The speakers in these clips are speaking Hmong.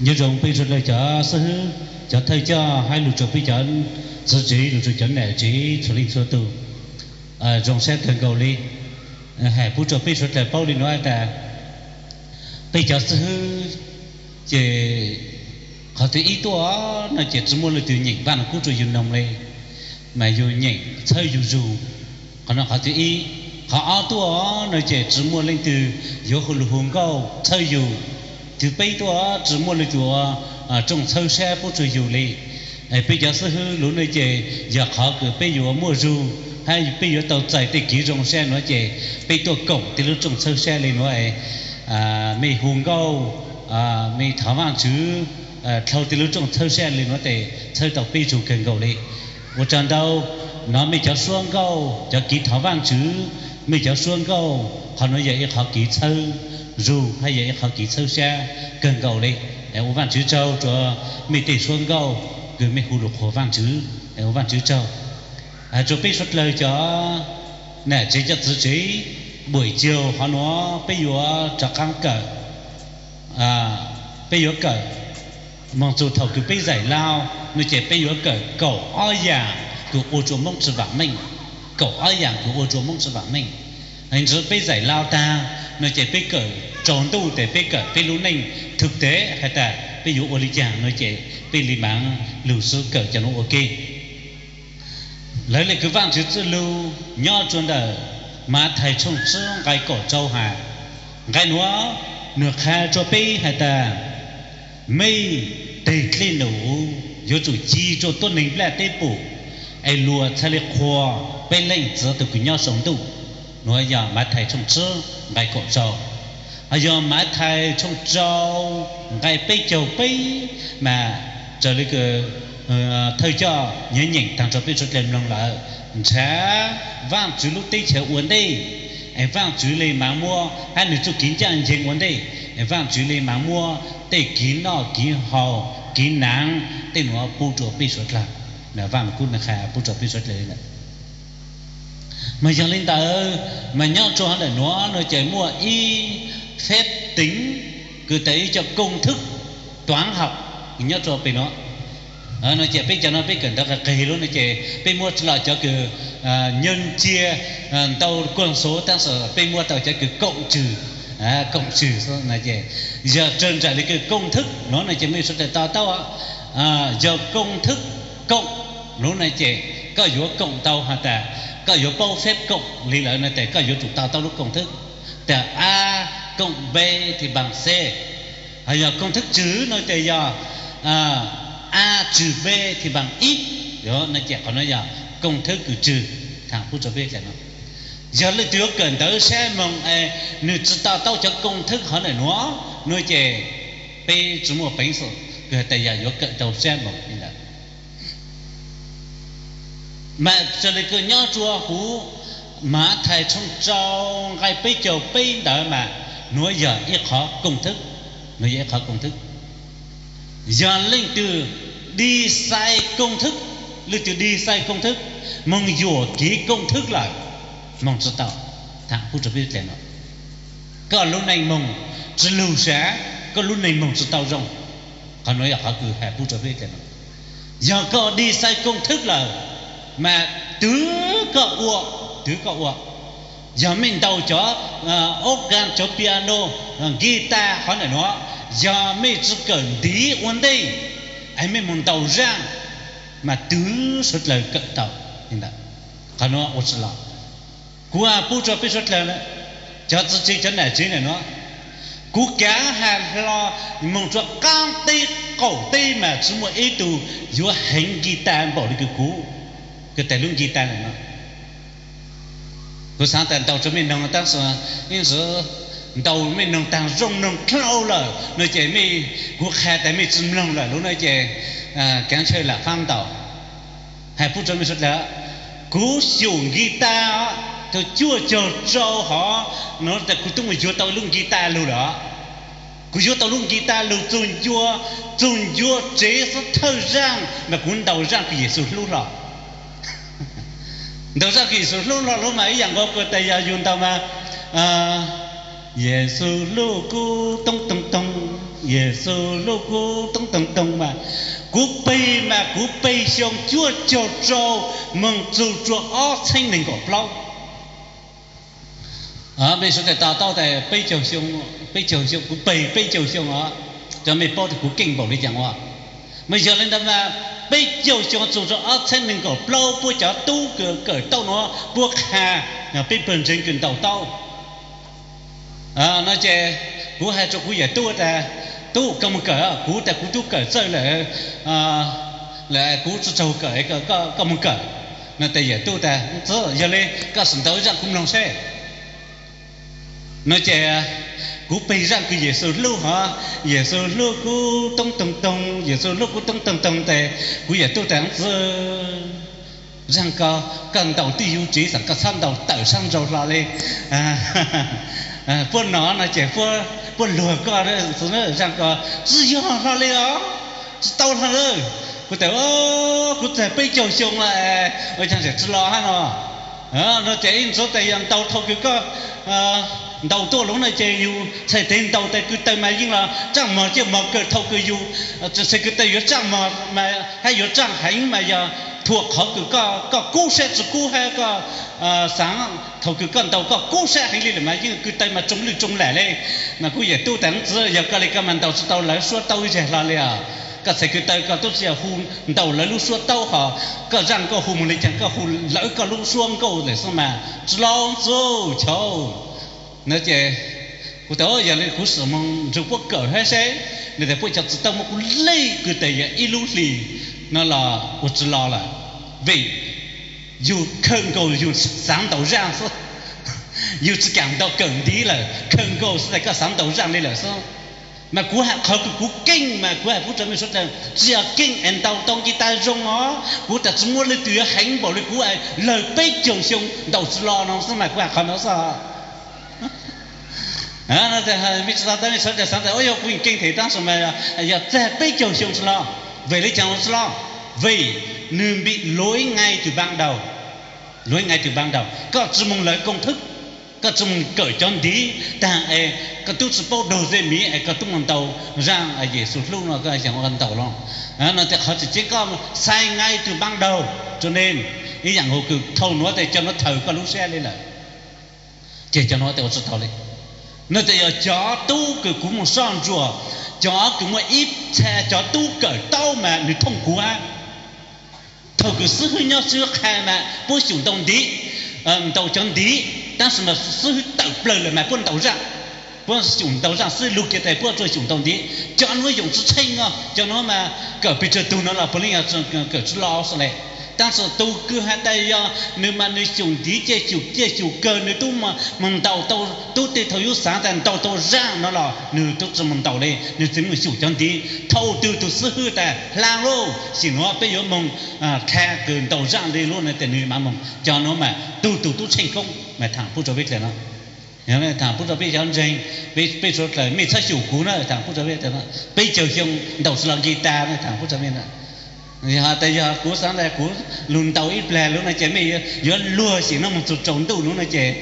Nyob zoo peb suav dlawg cov xib hwb, cov thawj coj, hais lus rau peb cov txiv tsev, lus rau cov nam tsev txhua leej txhua tus, zoo sab kawg nkaus li. Hais pub rau peb suav dlawg paub li nuav tas, peb cov xib hwb ces qhov thib ib tuaj no ces tsi muaj leej twg nyeem Vaaj Lug Kub rua yug noog li, mas yug nyeem txhawb yug zug. Qhov no qhov thib ib. Qhov ob tuaj no ces tsi muaj leej twg yuav hu lug hu nkauj txhawb yug. Thib peb tuaj tsi muaj leej twg ua rooj txhawb sab pub rua yug li. Peb cov xib hwb lug no ces yog qhov kws peb yuav muaj zug hab peb yuav tau txais tej kev zoo sab nuav ces peb tuaj koom tej lub rooj txhawb sab li nuav, mej hu nkauj, mej thov Vaajtswv, dhau tej lub rooj txhawb sab li nuav tes txhawb tau peb zug kawg nkaus li. Ua tsaug ntau, nov mej cov suab nkauj, cov kev thov Vaajtswv, mej cov suab nkauj, qhov nuav yog ib qhov kev txhawb zug hab yog ib qhov kev txhawb sab kawg nkaus li. Ua Vaajtswv tsaug rua mej tej suab nkauj kws mej hu lug qhuas Vaajtswv, ua Vaajtswv tsaug. Rua peb suav dlawg cov nam tsev cov txiv tsev, buam caug qhov nuav peb yuav rov qaab kawm, peb yuav kawm, moog txug thaum kws peb zaim Lauj no ces peb yuav kawm kaum ob yaam kws ua rua Moob tsi vaam meej, kaum ob yaam kws ua rua Moob tsi vaam meej. Ntawd peb zaim Lauj taag no ces peb kawm tsaus ntuj tes peb kawm peb lub neej thwm tes has tas peb yuav ua li caag no ces peb li maam lug xwb kawm cov nuav ua ke. Lawv le kws Vaajtswv txuj lug nyob rua ntawm Mathais tshooj tsib nqai kaum rau has, nqai nuav nwg qha rua peb has tas, mej teg dlej num yuav tsum ci rua tuab neeg nplaj teb pum, es luas txhaj le qhuas peb Leej Txiv tug kws nyob sau ntuj. Nuav yog Mathais tshooj tsib nqai kaum rau. Hos yog Mathais tshooj rau nqai peb caug peb mas raws le kws thawj coj nyeem taag rua peb suav dlawg mloog lawm, nrhav Vaajtswv lub teb chaws ua ntej, es Vaajtswv le maam muab hab nwg txuj kev ncaaj nceeg ua ntej, es Vaajtswv le maam muab tej kev noj kev haus kev naav tej nuav pub rua peb suav dlawg. Vaaj Lug Kub nwg qha pub rua peb suav dlawg li ntawd. Mas yog li ntawd, mas nyob rua ntawm nuav no ces muaj ib pheb teev kws tas ib co công thức toán học nyob rua pem nuav. No ces peb cov no peb kawm ntawv qis qis lub no ces peb muab tsi los cov kws nhân chia ntau con số tab sis peb muab tau cov kws cộng trừ, cộng trừ xwb no ces yog raws nraim li kws công thức nuav no ces mej suav dlawg to taub, yog công thức cộng lub no ces koj yuav cộng tau has tas koj yuav paub phép cộng li lawm no ces koj yuav tsum to taub lub công thức. Tas A cộng B thì bằng C. Hos yog công thức trừ no ces yog A trừ B thì bằng Y. No ces qhov nuav yog công thức kws trừ. Tham pub rua peb dlej no, yog leej twg yuav kawm ntawv sab moog es nwg tsi to taub cov công thức hov ntawm nuav no ces peb tsi muaj peev xwm kws has tas yog yuav kawm tau sab moog li ntawd. Mas raws li kws nyob rua huv Mathais tshooj rau nqai peb caug peb ntawd mas nuav yog ib qhov công thức, nuav yog ib qhov công thức. Yog leej twg đi sai công thức, leej twg đi sai công thức, moog yuam kev công thức lawm, moog tsi tau, tham pub rua peb dlej no, koj lub neej moog tsi lug sab, koj lub neej moog tsi tau zoo. Qhov nuav yog qhov kws has pub rua peb dlej no. Yog koj đi sai công thức lawm mas twv koj ua, twv koj ua. Yog mej ntaus cov organ, cov piano, guitar qhov ntawm nuav, yog mej tsi kawm ntiv ua ntej es mej moog ntaus zaaj mas twv suav dlawg kawm tau li ntawd. Qhov nuav ua tsi los. Kuv pub rua peb suav dlawg, cov txiv tsev cov nam tsev ntawm nuav, kuv kaav has hlo moog rua qaab teb qaum teb mas tsi muaj ib tug yuav heev guitar npaum li kws kuv, kws tas lub guitar ntawm no. Kuv xaav tas ntaus rua mej noog tab sis ib ntsis ntaus mej noog taag zoo noog dlhau lawm no ces mej, kuv qha tas mej tsi mloog lawm lub no ces kaav ntshaw lam faab ntaus. Has pub rua mej suav dlawg, kuv xyum guitar tug cuaj caug rau hov no tas kuv tub mus yuav tau lub guitar lug lawm. Kuv yuav tau lub guitar lug txug ncua, txug ncua tsev xwb thawj zaaj mas kuv ntaus zaaj kws Yexus hlub hlo. Ntaus zaaj kws Yexus hlub hlo lub mas ib yaam nkaus kws tas yog yug ntaus mas Yexus hlub kuv toob toob toob, Yexus hlub kuv toob toog toog mas, kuv peg mas kuv peg xyoo cuaj caug rau moog txug rua ob txheeb neeg nkaum plaub. Mej suav daws to taub tas peb caug xyoo, peb caug xyoo, kuv peg peb caug xyoo os, cov mej paub tas kuv keej npaum li cas ua. Mas yog li ntawd mas peb caug xyoo txug rua ob txheeb neeg nkaum plaub puab cov tub kws kawm tau nuav puab qha, peb pawg ntseeg kws ntaus taub. No ces kuv has rua kuv yawm tub tas, tub koj moog kawm, kuv tas kuv tub kawm txawj lawm, lawm kuv tsi tsaug kawm, koj moog kawm. No tas yawm tub tas txwv yog li koj xav ntaus zaaj kuv mloog seb. No ces kuv peg zaaj kws Yexus hlub hov, Yexus hlub kuv toob toog toog, Yexus hlub kuv toob toog toog tes kuv yawm tub tas txwv zaaj ko, koj ntaus twj yug tsev xaam koj txhob ntaus tawm sab nraud hlo li. Puab nov no ces puab luag koj, zaaj ko tsi yog hlo li os, tsi tau hlo lawm. Kuv tas kuv txag peb caug xyoo lawm, ua caag tseem tsi los hab no. No ces ib ntxuav tas yog ntaus thaum kws koj ntaus tuaj lug no ces yug txhais tes ntaus tas kws taw mas yeej los tsaaj mog, ciaj mog kawg thaum kws yug txhais kws taw yuav tsaaj mog mas hab yuav tsaaj heev mas yog thuam qhov kws koj kub sab tsi kub hab koj xaav, thaum kws koj ntaus koj kub sab heev li lawm mas yeej kws taw mas tsoo lwj tsoo lam li. Mas kuv yawm tub tas txwv yog koj li koj mas ntaus tsi tau lawv suab taub ib zag hlo li os. Koj txhais kws taw koj tub tsi yog hu ntaus lawv lub suab taub hos, koj zaaj nkauj hu moog li caag koj hu lawv koj lub suab nkauj lawm xwb mas tsi los txwv chaw. No ces kuv tas yog li kuv xav moog nrug puab kawm hab seb, no tas puab cov txwv tau muab kuv lej kws tas yog ib lub hlis no los ua tsi los lawm, vim yug khawm nkaus yug xaav ntaus zaaj xwb, yug tsi kaam ntaus kawm ntiv lawm, khawm nkaus xwb tas koj xaav ntaus zaaj li lawm xwb. Mas kuv has qhov kws kuv keej mas kuv has pub rua mej suav tas tsi yog keej es ntaus tau nkis tas zoo os, kuv tas tsi muaj leej twg yuav heev npaum li kuv lawg peb caug xyoo ntaus tsi los no xwb mas kuv has qhov no xwb. Mej tsi tau tab mej suav tas xaav tas yog kuv keej them tab sis mas yog txag peb caug xyoo tsi los, vim li caag los tsi los, vim nwg bị lỗi ngay từ ban đầu, lỗi ngay từ ban đầu, koj tsi moog lawv công thức, koj tsi moog kawm cov ntiv taag es koj tub tsi paub dog zej miv es koj tub moog ntaus zaaj Yexus hlub no koj xaav ua ntaus los. No tas qhov tseem ceeb koj sai ngay từ ban đầu, cho nên ib yaam hauv kws thaum nuav tas cov nuav thaws koj lub sab li lawm, ces cov nuav tas ua tsi tau li. No tas yog cov tub kws kuv moog soj ntsuam, cov kws muaj ib txha cov tub kawm taub mas nwg thooj kuv hab. Thaum kws xib hwb nyob xib hwb qha mas puab xyum ntaus ntiv, ntaus cov ntiv, tab sis mas xib hwb tawm plawg lawm mas puab ntaus zaaj, puab xyum ntaus zaaj xwb lug kiag tas puab tsuas xyum ntaus ntiv. Cov nuav yoom tsi tsheej os, cov nuav mas kawm pes tsawg tug no los puav leej yog kawm tsi los xwb le. Tab sis tug kws has tas yog nwg mas nwg xyum ntiv ciaj xyum ciaj xyum kawg, nwg tub moog ntaus tau, tub tej thaum yub xaav tas ntaus tau zaaj no los nwg tub tsi moog ntaus li, nwg tseem moog xyum cov ntiv. Thaum twg tug xib hwb tas hlaa lauj, sim nuav peb yuav moog qha kws ntaus zaaj li lub no tas nwg mam moog. Cov nuav mas tug tug tub tsheej koob mas thaam pub rua peb dlaim no. Thaam pub rua peb cov ntseeg, peb suav dlawg mej txhob xyum kuv na, thaam pub rua peb, peb caug xyoo ntaus tsi los nkis tas na, thaam pub rua mej na. Yog tas yog kuv xaav tas kuv lug ntaus ib plag lub no ces mej yuav luag sim nuav moog txug tsaus ntuj lub no ces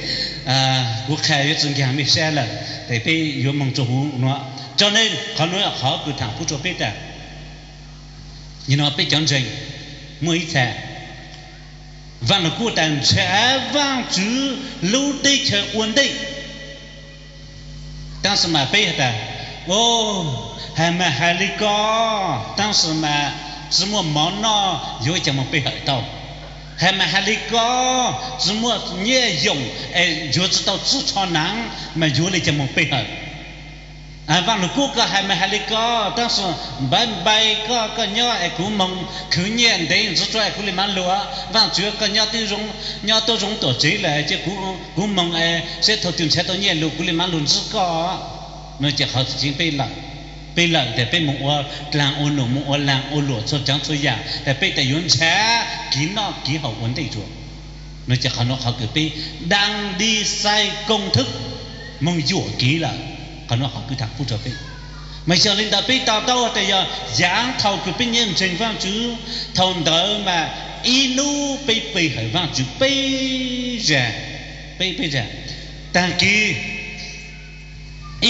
kuv qha yuav tsi nkaag mej sab lawm, tes peb yuav moog rua huv nuav. Cho nên qhov nuav qhov kws thaam pub rua peb tas, yog no peb cov ntseeg muaj ib txha, Vaaj Lug Kub tas nrhav Vaajtswv lub teb chaws ua ntej. Tab sis mas peb has tas, o, has mas has li ko, tab sis mas tsi muaj mov noj yuav cas moog pe hawm tau. Has mas has li ko, tsi muaj nyiaj yoom es yuav tsi tau tsib tsho naav mas yuav li cas moog pe hawm. Vaaj Lug Kub koj has mas has li ko, tab sis npaiv npai koj, koj nyob es kuv moog khwv nyiaj ntev ntxiv tso es kuv li maam lug. Vaajtswv koj nyob tub zoo tuam tsev lawm ces kuv moog es seb thaum twg nrhav tau nyiaj lug kuv li maam lug ntsib koj. No ces qhov tseem ceeb peb lawm tas peb moog ua dlaag ua num, moog ua laag ua luam txhua tsaav txhua yaam tas peb tas yuav nrhav kev noj kev haus ua ntej dua. No ces qhov nuav qhov kws peb đang đi sai công thức, moog yuam kev lawm. Qhov nuav qhov kws thaam pub rua peb. Mas yog li ntawd peb to taub tas yog yaav thaum kws peb nyiaj ntseeg Vaajtswv, thaum ntawd mas ib nub peb pe hawm Vaajtswv peb zag, peb peb zag. Taag kis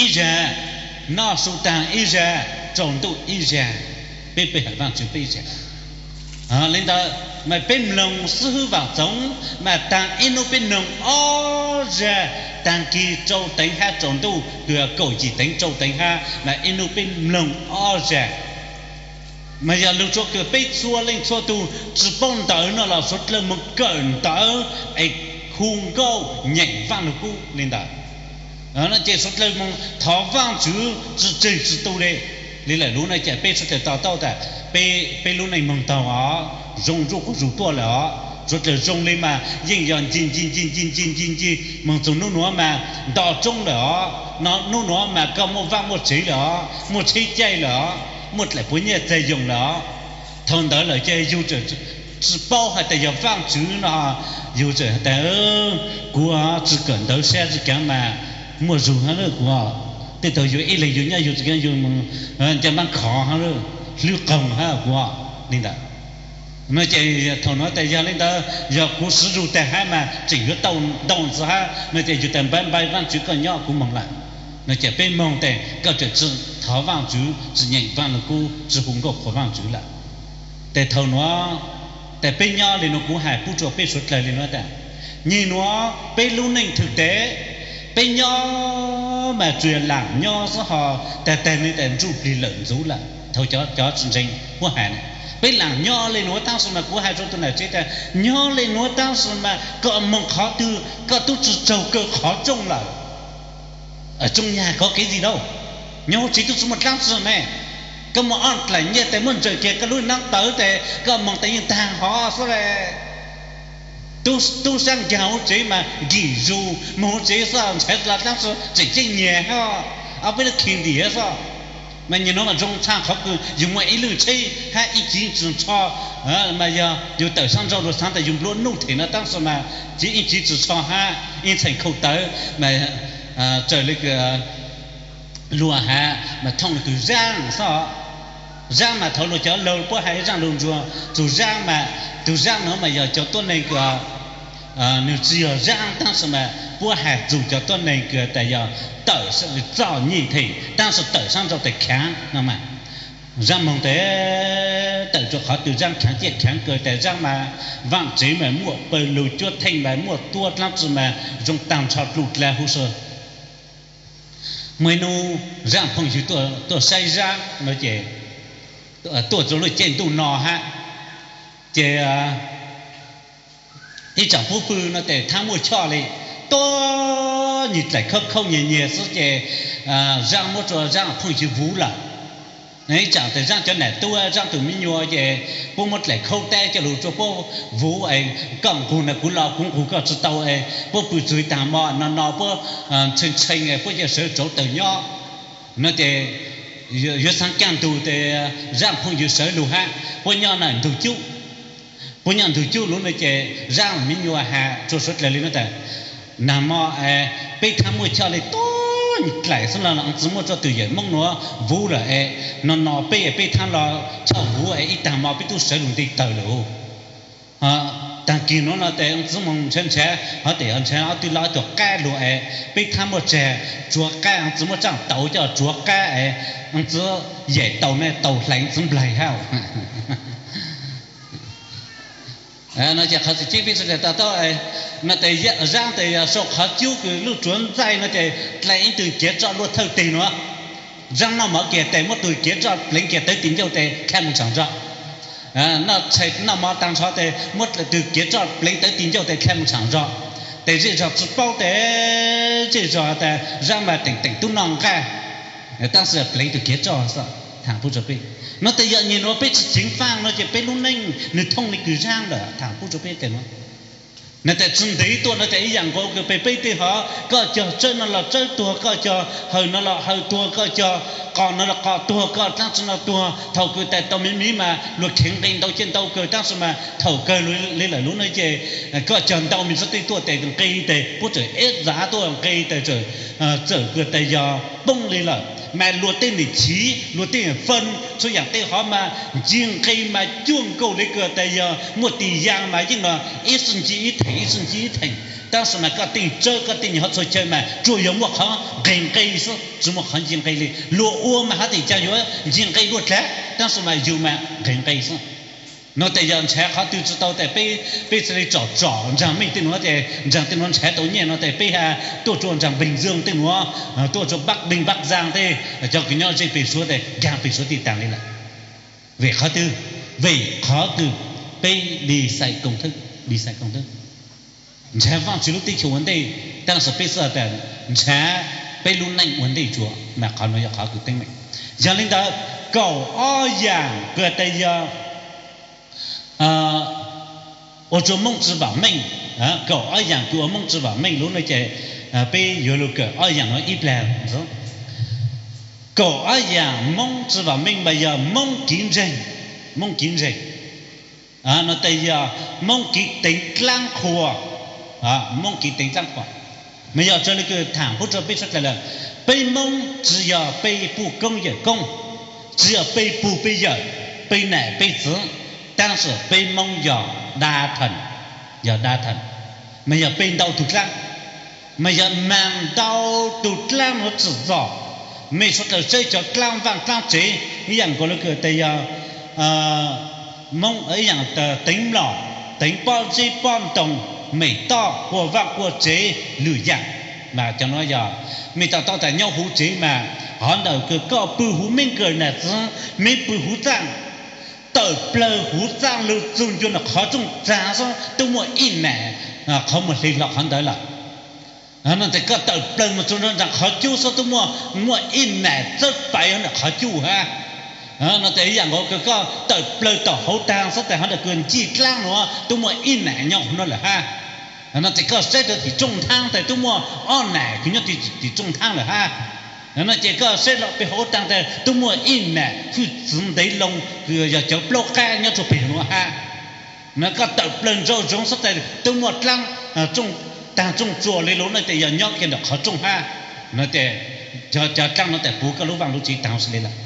ib zag, Noj su taag ib zag, tsaus ntuj ib zag, peb pe hawm Vaajtswv peb zag. Li ntawd mas peb mloog xib hwb Vam Txoov mas taag ib hnub peb mloog ob zag, taag kis rau teev hab tsaus ntuj kws kaum yim teev rau teev hab mas ib hnub peb mloog ob zag. Mas yog lug rua kws peb txhua leej txhua tug tsi paub ntawv no los suav dlawg moog kawm ntawv es hu nkauj nyeem Vaaj Lug Kub li ntawd. Ces suav dlawg moog thov Vaajtswv tsi tswg tsi tu li. Li lawm lub no ces peb suav dlawg to taub tas peb lub neej moog taug os, zoo zuj quas zug tuaj lawm os. Suav dlawg zoo li mas yeej yog nce nce nce nce nce nce nce moog txug nub nuav mas nto roob lawm os, nub nuav mas koj muaj vaaj muaj tsev lawm os, muaj tsheb caij lawm os, muaj dlaim puav nyiaj txag yoos lawm os. Thaus ntawd lawm ces yug tsi paub has tas yog Vaajtswv no, yug txawm has tas kuv tsi kawm ntawv sab tsi kaav mas muaj zug hab kuv, tej tug yug ib leeg yug nyob yug tsi kaav yug ncaaj npaab khov hab, hlwb qoog hab kuv li ntawd. No ces thaus nuav tas yog li ntawd yog kuv siv zug taag hab mas tseem yuav tau ntau ntxiv hab no ces yug tas npaiv npaiv Vaajtswv koj nyob kuv moog lawm. No ces peb moog tes koj tseem tsi thov Vaajtswv tsi nyeem Vaaj Lug Kub tsi hu nkauj qhuas Vaajtswv lawm. Tes thaus nuav tes peb nyob li nuav kuv has pub rua peb suav dlawg li nuav tas nyeg nuav peb lub neej thwm tes peb nyob mas tsuas yog laam nyob xwb ho tag tag nwg tas ntsuj plig lawm ntxuv lawm. Thaus cov tsi ntseeg puab has peb laam nyob li nuav taab sis mas kuv has rua tug nam tsev tas nyob li nuav taab sis mas koj moog qhov twg koj tub tsi tsaug kaw qhov rooj lawm. Tsoo nyag kov kev zis lauj, nyob huv tsev tub tsi muaj dlaab tsi ne. Koj muaj ob dlaim nyiaj tes muab ntsaws kiag koj lub nab tawv tes koj moog tes yeej taag hov xwb le. Tub saab nkaag huv tsev mas nkim zug moog huv tsev xwb ntshai dlaab tsi tseem ceeb nyag hab, ob peb lub khi ntim xwb. Mas nyeg nuav mas zoo tshaj qhov kws yug muaj ib lub tsheb hab ib tsiv tsi tsho, mas yog yug tawm saab nrauj lug xaav tas yug nplua nuj them no taab sis mas tsiv ib tsiv tsi tsho hab ib ntxhee khau tawv mas tsaws le kws luag has mas thooj le kws zaaj xwb. Zaaj mas thaus luag cov laug puab has zaaj lug ntsuag txug zaaj mas tug zaaj nuav mas yog cov tuab neeg kws nwg tsi yog zaaj taab sis mas puab has txug cov tuab neeg kws tas yog tawm txom nyem them taab sis tawm saab nrauj tes khaav no mas. Zaaj moog tes tawm rua qhov twg zaaj khaav ciaj khaav kaw tes zaaj mas vaaj tsev mas muaj pawg lug cuab theej mas muaj tuab dlaab tsi mas zoo taag nrho dlug dlaa huv si. Muaj ib nub zaaj phooj ywg tuaj saib zaaj no ces tuaj rua lub caij ntuj no hab ces ib tsaam puab pw no tes thaab muaj choj li tuab nyeg dlaim khaub khaub nyag nyag xwb ces zaaj muab rua zaaj phooj ywg vuv lawm. Ib tsaam tes zaaj cov nam tub zaaj tug miv nyuas ces puab muab dlaim khaub tab coj lug rua puab vuv es koj nqug na kuv los kuv nqug koj tsi tau es puab pw txug taag mo no no puab tshee tshee puab ca sawv rauv taws nyob no ces yuav xaav kaaj ntug tes zaaj phooj ywg sawv lug hab puab nyob na ntug cub. Puab nyob ntug cub lug no ces zaaj miv nyuas has rua suav dlawg li no tas nag mo peb thaab muaj choj li tuab nyeg dlaim xwb los tsi muaj rua tug yawm Moob nuav vuv lawm es no no peb peb thaab los choj vuv es ib taag mo peb tub sawv lug nte taws lawm. Taag kis nuav no tes tsi moog nrhav nrhav hov tes nrhav ob tug lo tug qaab lug es peb thaab muaj tsag tsuav qaab tsi muaj tsaaj tauv coj tsuav qaab es tsi yaim taus ne taus hlais tsi nplaig hab no ces qhov txim ceeb peb sawv daws to taub no tes zaaj tes yog sau qhov cub kws lub tsuav ntxaij no ces dlai ib tug kev roj luaj thawj teg nuav. Zaaj noj mov kiag tes muab tug kev roj pleev kiag tawv tis ncauj tes dlha moog tshaam zog. Noj tshais noj mov taag nrho tes muab tug kev roj pleev tawv tis ncauj tes dlha moog tshaam zog. Tes zej zog tsi paub tes zej zog tas zaaj mas teem teem tub noj nqaj taab sis pleev tug kev roj xwb. Thaam pub rua peb no tes yog nyeg nuav peb tsi ceev faaj no ces peb lub neej nwg thooj le kws zaaj lawm. Thaam pub rua peb tes nuav no tes tsi ntev tuaj no tes ib yaam nkaus kws peb peb tej hov koj cog tsawb no los tsawb tuag, koj cog hawm no los hawm tuag, koj cog qos no los qos tuag, koj dlaab tsi no tuag. Thaus kws tes tau miv miv mas luag kheev nqi ntau ciaj ntau kawg taab sis mas thaus kawg li lawm lub no ces koj cog ntau miv sab tej tuaj tes nqi tes puab txawm eb zav tuaj nqi tes txawm kws tes yog poob li lawm mas luag tej niam chiv luag tej fab txhua yaam tej hov mas ncig nqi mas cuag nkaus li kws tes yog muaj tis yaa mas yeej los ib xwb ncig ib theem ib xwb ncig ib theem Tab sis mas koj tej tsawb koj tej nyuag hov txhua chaw mas tsuas yuav muaj qhov nqes nqi xwb, tsis muaj qhov ncig nqi li. Luag ua mas hov tias cas yuav ncig nqi dua dlav, tab sis mas yus mas nqes nqi xwb. No tes yog ntshav qhov twg tsis tau tes peb, peb thiaj li tsom tsom nraag meej tej nuav tes nraag tej nuav ntshav tau nyiaj no tes peb ha tuaj rua nraag Bình Dương tej nuav, tuaj rua Bắc Ninh Bắc Giang tej, cov kws nyob zej peg Suav tes nkaag peg Suav tej taag li lawm. Vim qhov twg? Vim qhov kws peb đi sai công thức, đi sai công thức. Ntshav Vaajtswv lub teb chaws ua ntej, tab sis peb xav tas ntshav peb lub neej ua ntej tsuav, mas qhov nuav yog qhov kws teeb meem. Yog li ntawd, kaum ob yaam kws tes yog ua rua Moob tsi vam meej, kaum ob yaam kws ua Moob tsi vam meej lub no ces peb yuav lug kawm ob yaam nuav ib plag. Kaum ob yaam Moob tsi vam meej mas yog Moob kev ntseeg, Moob kev ntseeg, no tes yog Moob kev teev dlaab qhua, Moob kev teev dlaab qhua. Mas yog raws li kws thaam pub rua peb suav dlawg lawm, peb Moob tsi yog peb puj koob yawm koob, tsi yog peb pug peb yawm, peb nam peb txiv, tab sis peb Moob yog dab theem, yog dab theem, mas yog peb ntau tug dlaab, mas yog mas ntau tug dlaab nuav tsim txom. Mej suav dlawg saib cov dlaab vaaj dlaab tsev ib yaam nkaus le kws tes yog Moob ib yaam teev mlom, teev pob zeb pob ntoos, mem toj, quas vaaj quas tsev lwm yaam. Mas cov nuav yog mej tau tau tas nyob huv tsev mas qhov ntawm kws koj pw huv meb kawm nam txiv, meb pw huv txaaj, tawm plawg huv txaaj lug txug ncua nram qhov rooj txaag xwb tub muaj ib nam qhov muag hle hlo qhov ntawd lawm. No tes koj tawm plawg mus txug nraag qhov cub xwb tub muaj, muaj ib nam txawb pais nram qhov cub hab. No tes ib yaam nkaus kws koj tawm plawg tom hauv taag xwb tes hov ntawm kws ncig dlaab nuav tub muaj ib nam nyob huv nuav lawm hab. No tes koj saib rua tim rooj nthaab tes tub muaj ob nam kws nyob tim rooj nthaab lawm hab. No ces koj saib lug peg hauv taag tes tub muaj ib nam hwj txwv ntev loo kws yog cov plaub qab nyob rua peg nuav hab. No koj tawm plawg nraum zoov xwb tes tub muaj dlaab taag rooj tsua le lug no tes yog nyob kiag nram qhov rooj hab. No tes cov dlaab nuav tes puv koj lub vaaj lub tsev taag xwb le lawm.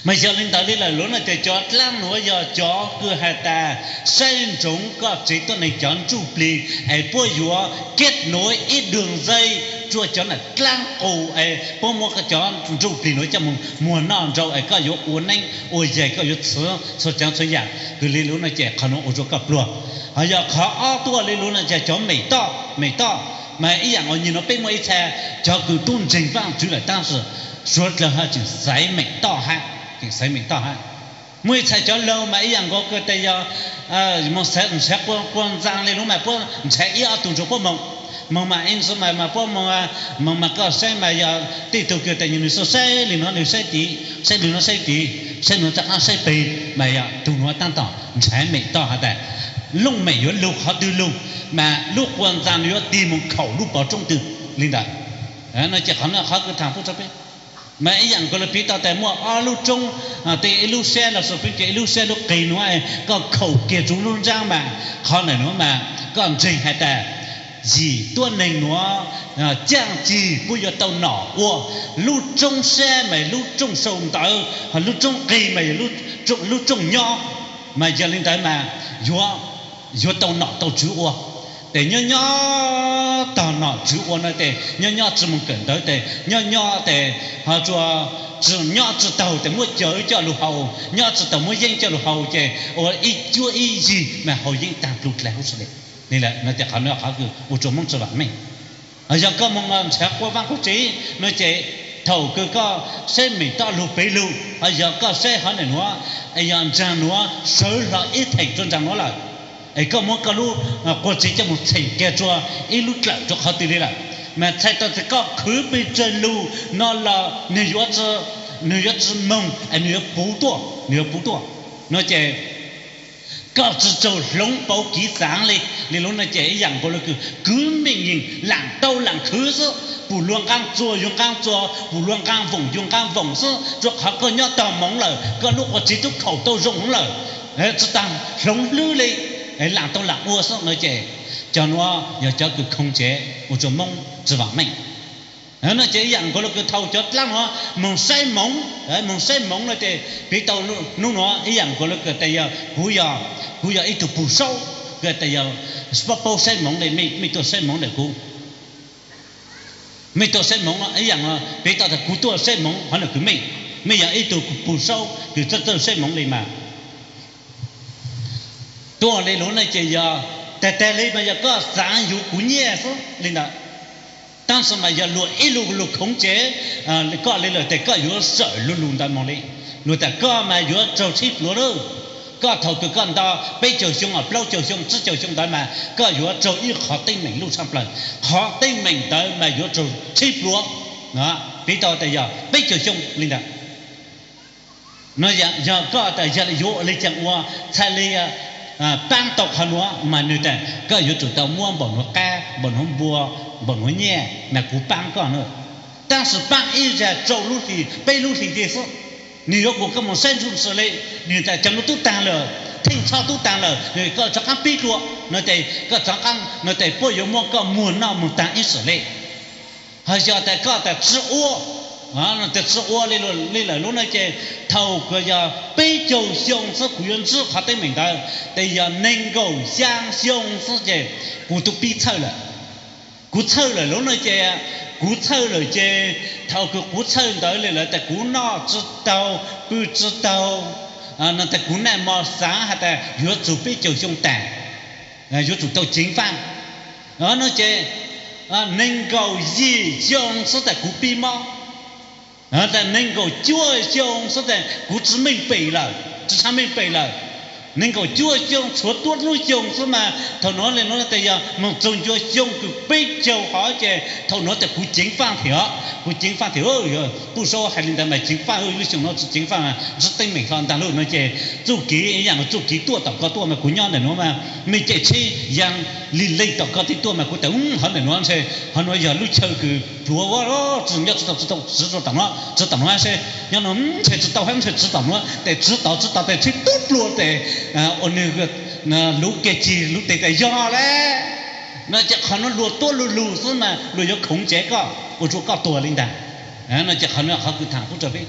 Mas yog le ntawd le lawm lub no tes cov dlaab nuav yog cov kws has tas saib ntsoov koj tsev tuab neeg cov ntsuj plig es puab yuav keb nuav ib dug ntsej rua cov nam dlaab qus es puab muab koj cov ntsuj plig nuav coj moog muag noj nrau es koj yuav ua neeb ua yaig koj yuav txhwv txhua caav txhua yaam kws le lub no ces qhov nuav ua rua koj pluag. Ho yog qhov ob tuaj le lub no ces cov mem toj, mem toj, mas ib yaam uas nyim nuav peb muaj ib txha cov kws tub ntseeg Vaajtswv lawm tab sis suav dlawg ho tseem xaiv mem toj hab, tseem xaiv mem toj hab. Muaj ib txha cov laug mas ib yaam nkaus kws tes yog moog xaiv nrhav quas ntxaa le lub mas puab nrhav ib ob tug nrug puab moog. Moog mas ib xwb mas mas puab moog, moog mas koj saib mas yog tej tug kws tes yog nwg xub saib le nuav nwg saib tid, saib le nuav saib tid, saib nuav rov qaab saib peg mas yog tug nuav taab tom nrhav mem toj has tas looj mem yuav lug qhov twg lug, mas lub quas ntxaa yuav tig moog khaum lub pov roob twg le ntawd. No ces qhov no qhov kws thaam pub rua peb. Mas ib yaam nkaus le piv tau tas muaj ob lub roob, tej ib lub sab los sis piv tas ib lub sab lub qig nuav, koj khaum kiag rua lub nraab mas qhov ntawm nuav mas koj ntseeg has tas yim tuab neeg nuav caaj cig puab yuav tau nom ua. Lub roob sab mas lub rooj sau ntawv, ho lub roob qig mas lub rooj nyob. Mas yog le ntawd mas yuav, yuav tau nom tau tswv ua. Tes nyob nyob tog nom tswv ua no tes nyob nyob tsi moog kawm ntawv tes nyob nyob tes ho tsuas tsi nyob tsi taug tes muab cawv coj lug haus, nyob tsi taug muab yeeb coj lug haus ces ua ib cuab ib yig mas haus yeeb taag dlug dlaag huv si le. Li lawm no tes qhov no qhov kws ua rua Moob tsi vam meej. Yog koj moog nrhav quas vaaj quas tsev no ces thaum kws koj saib mem toj lug peg lug, yog koj saib hov ntawm nuav, yog nraag nuav sawv hlo ib theem rua nraag nuav lawm, es koj muab koj lub quas tsev coj moog txheem kiag rua ib lub dlawm rua qhov twg le lawm, mas txhais tau tas koj khwv pes tsawg lug no los nwg yuav, nwg yuav tsi moog es nwg yuav puv tuaj, nwg yuav puv tuaj. No ces koj tsi tsaug hloov pauv kev xaav le. Le lub no ces ib yaam nkaus le kws kwv meej yeeg laam tau laam khwv xwb, pum luag nqaa txuas yuav nqaa txuas, pum luag nqaa voom yuav nqaa voom xwb, rua qhov koj nyob tog moov lawm, koj lub quas tsev tub khaum tau zoo lawm, tsi taag hloov hlwb le, laam tau laam ua xwb no ces cov nuav yog cov kws khoo tsev ua rua Moob tsi vam meej. No ces ib yaam nkaus le kws thaum cov dlaab nuav moog saib moov, moog saib moov no ces piv tau nub nuav ib yaam nkaus le kws tes yog kuv, kuv yog ib tug pug saub, Kws tas yog paub saib hmoov le mej, mej tuaj saib hmoov ntawm kuv. Mej tuaj saib hmoov ib yaam, piv tau tas kuv tuaj saib hmoov hov ntawm kws mej, mej yog ib tug pug saub kws txawj txawj saib hmoov le mas. Tuaj le lug ne ces yog tag tag le mas yog koj xaav yuav kuv nyiaj xwb le ntawd. Tab sis mas yog luag ib lug lug khoov tsev koj le lawm tes koj yuav sawm lug lug ntawd moog le. Luag tas koj mas yuav raug tsib pluav lawm. Koj thaum kws koj nto peb caug xyoo, plaub caug xyoo, tsib caug xyoo ntawd mas koj yuav raug ib qhov teeb meem lub tshaaj plawg. Qhov teeb meem ntawd mas yuav raug tsib pluav, piv tau tas yog peb caug xyoo le ntawd. No yog koj tas yog yuav ua le caag ua, txhaj le paab tau qhov nuav mas nwg tas koj yuav tsum tau muab npaum nuav qab, npaum nuav npua, npaum nuav nyiaj mas kuv paab koj na. Tab sis paab ib zag rau lub hlis, peb lub hlis xwb, nwg yuav kuas koj moog saib ntsuj ntxwg le. Nwg tas cov nuav tub taag lawm, Theej Txhoj tub taag lawm, koj rov qaab pib dlua, no ces koj rov qaab, no ces puab yuav muab koj muag noj moog taag ib sim le. Ho yog tas koj tas tsi ua, tas tsi ua le lawm lub no ces thaum kws yog peb caug xyoo xwb kuv yuav ntsib qhov teeb meem ntawd, tes yog neeg nkaum xyaa xyoo xwb ces kuv tub pib txhawj lawm. Kuv txhawj lawm lub no ces, kuv txhawj lawm ces thaum kws kuv txhawj ntawd le lawm tas kuv noj tsi taug, pw tsi taug, no tas kuv naj mo xaav has tas yuav txug peb caug xyoo tas, yuav tsum tau ceev faj. No ces neeg nkaum yim xyoo xwb tas kuv pib mob, tas neeg nkaum cuaj xyoo xwb tas kuv tsi meej pem lawm, tsi tshua meej pem lawm. Neeg nkaum cuaj xyoo tshuav tuab lub xyoo xwb mas thaum nuav le nuav tas yog moog txug ncua xyoo kws peb caug hov ces thaum nuav tas kuv ceev faj thiab, kuv ceev faj thiab. Puj Saub hais li ntawd mas ceev faj, lub xyoo nuav tsi ceev faj, ntsib teeb meem hlo ntag lauj no ces txuj kev ib yaam txuj kev tuaj tom koj tuaj mas kuv nyob ntawm nuav mas mej caij tsheb yaa li leej tom koj tej tuaj mas kuv tas hov ntawm nuav ntshe, hov nuav yog lub chaw kws pluav ua tsi nyob tsi tau, tsi tau, tsi tau tom nuav, tsi tom nuav se, nyob nuav ntshe tsi tau hab ntshe tsi tom nuav tes tsi tom tsi tom tes tsheb tub dlua tes ua nwg luv kev cig luv tes tas yog le. No ces qhov nuav luag tuab lug lug xwb mas luag yuav khoov tsev koj ua rua koj tuag li ntag. No ces qhov nuav qhov kws tham pub rua peb,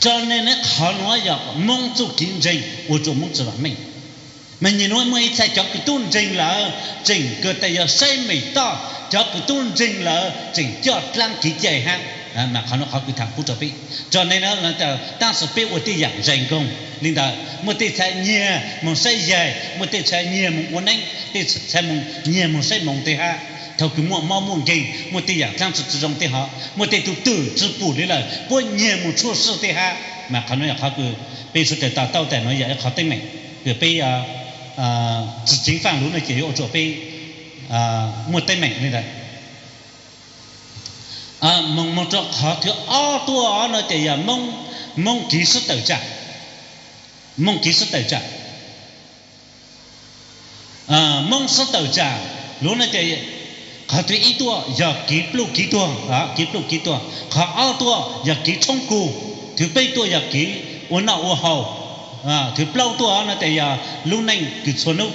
rua nej ne qhov nuav yog Moob txuj kev ntseeg ua rua Moob tsi vam meej. Mas nyem nuav muaj ib txha cov kws tub ntseeg lawm tseem kws tas yog saib mem toj, cov kws tub ntseeg lawm tseem coj dlaab kev cai hab. Mas qhov nuav qhov kws tham pub rua peb, rua nej, tab sis peb ua tej yaam ntsais nkoog li ntawd, muaj tej txha nyiag moog saib yaig, muaj tej txha nyiag moog ua neeb, tej txha nyiag moog saib moos tej hab. Thaum kws muaj mob muaj nkeeg muaj tej yaam dlaab tsi tsi zoo tej hov, muaj tej tug twm tsi pum li lawm puab nyiag moog tshuaj sij tej hab. Mas qhov nuav yog qhov kws peb suav daws to taub tas nuav yog ib qhov teeb meem kws peb tsi ceev faj lub no ces yuav ua rua peb muaj teeb meem li ntawd. Moog moog rua qhov thib ob tuaj no ces yog Moob kev sib tawm tsam, Moob kev sib tawm tsam. Moob sib tawm tsam lub no ces qhov thib ib tuaj yog kev pluj kev tuag, kev pluj kev tuag. Qhov ob tuaj yog kev tshoob kug. Thib peb tuaj yog kev ua noj ua haus. Thib plaub tuaj no ces yog lub neej kws txhua nub.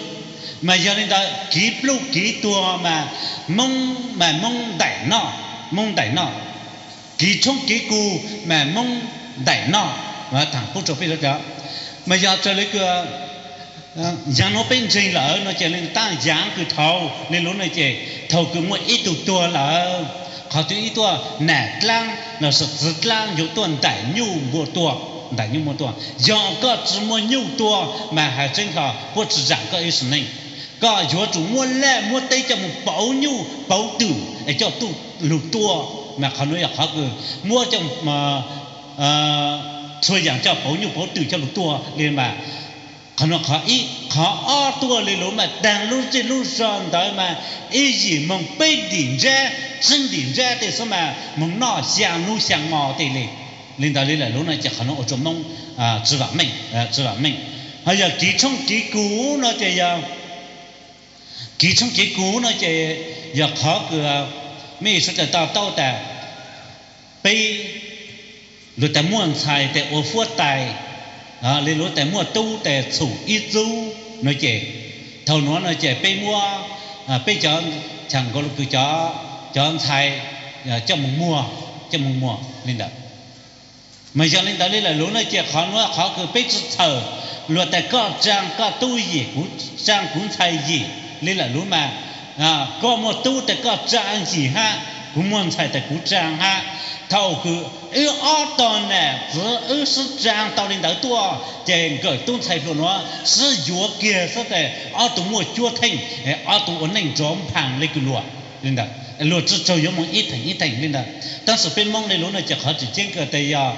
Mas yog li ntawd kev pluj kev tuag mas Moob mas Moob ntaim noj, Moob ntaim noj. Kev tshoob kev kug mas Moob ntaim noj. Tham pub rua peb sawv daws, mas yog raws li kws yaav nuav peb ntseeg lawm no ces le taab yaav kws thaud le lub no ces thaum kws muaj ib tug tuag lawm, qhov thib ib tuaj nam dlaab lossis txiv dlaab yuav tuaj ntaim nyuj npua tuag, ntaim nyuj npua tuag. Yog koj tsi muaj nyuj tuag mas hais tseeb hlo puab tsi zaam koj ib sim neej. Koj yuav tsum muab laj muab teb coj moog pauv nyuj pauv twm es coj tuaj lug tua. Mas qhov nuav yog qhov kws muab coj txhua yaam coj pauv nyuj pauv twm coj lug tua li mas qhov nuav qhov ib. Qhov ob tuaj le lub mas taag lub zej lub zog ntawd mas ib yim moog peb ntim ntsab tsib ntim ntsab tej xwb mas moog noj xyaa nub xyaa mo tej li. Li ntawd li lawm lub no ces qhov nuav ua rua Moob tsi vam meej, tsi vam meej. Ho yog kev tshoob kev kug no ces yog kev tshoob kev kug no ces yog qhov kws mej sawv daws to taub tas peb luag tas muaj ntxhais tes ua fuab tais, le luag tas muaj tub tes txhum ib txub no ces thaum nuav no ces peb muab peb cov, thaum nkaus lug kws cov ntxhais coj moog muag, coj moog muag li ntawd. Mas yog li ntawd li lawm lub no ces qhov nuav qhov kws peb tsi txhawm, Luag tias koj tsaa koj tub yim, kuv tsaa kuv ntxhais yim li lawm lub mas, koj muaj tub tias koj tsaa yim hab, kuv muaj ntxhais tias kuv tsaa hab. Thaum kws wb ob tog nam txiv wb sib tsaa tau li ntawd tuaj ces nkawm tub ntxhais hluas nuav sib yuav kiag xwb tes ob tug muaj cuab theej, ob tug ua neej nrov nphaas li kws luag li ntawd. Luag tsi tsaug yuav moog ib theem ib theem li ntawd. Tab sis peb Moob li lub no ces qhov tseem ceeb kawg tes yog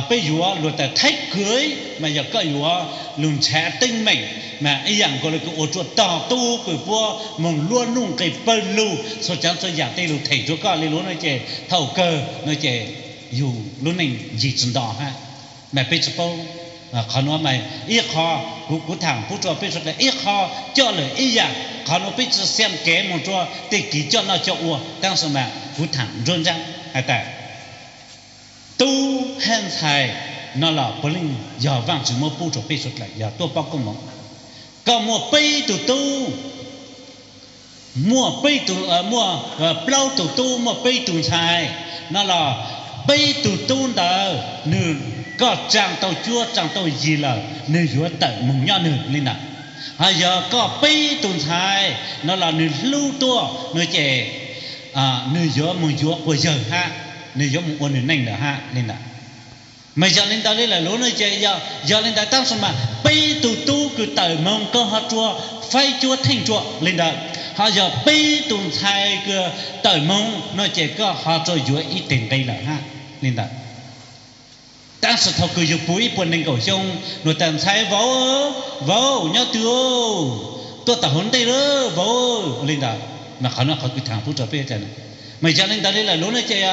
peb yuav luag tas thaib kawg mas yog koj yuav lug nrhav teeb meem mas ib yaam nkaus le kws ua rua tog tub kws puab moog luab nuj nqe pawg lug txhua tsaav txhua yaam tej lug them rua koj li lub no ces thaum kawg no ces yug lub neej ncig tsi nto hab. Mas peb tsi paub qhov nuav mas ib qho kuv, kuv thaam pub rua peb suav dlawg ib qho coj lawm ib yaam, qhov nuav peb tsi xiam kev moog rua tej kev coj noj coj ua, tab sis mas kuv thaam nruab nrab has tas tub hab ntxhais no los puav leej yog Vaajtswv muab pub rua peb suav dlawg yog tuaj paub koob moov. Koj muaj peb tug tub, muaj peb tug, muaj plaub tug tub, muaj peb tug ntxhais no los peb tug tub ntawd nwg, koj tsaa tau cuab tsaa tau yig lawm nwg yuav tawm moog nyob nwg li ntawd. Ho yog koj peb tug ntxhais no los nwg hlub tuaj no ces nwg yuav moog yuav quas yawg hab, nwg yuav moog ua nwg neej lawm hab li ntawd. Mas yog li ntawd li lawm lub no ces yog li ntawd tab sis mas peb tug tub kws tawm moog koj ho rua faib cuab theej rua li ntawd, ho yog peb tug ntxhais kws tawm moog no ces koj ho rua yuav ib teg nqe lawm hab li ntawd. Tab sis thaum kws yug puv ib puas nees nkaum xyoo, luag tas ntxhais vauv, vauv nyob twg, tuaj tom hauv ntej lawm vauv li ntawd. Mas qhov no qhov kws thaam pub rua peb tas, mas yog li ntawd li lawm lub no ces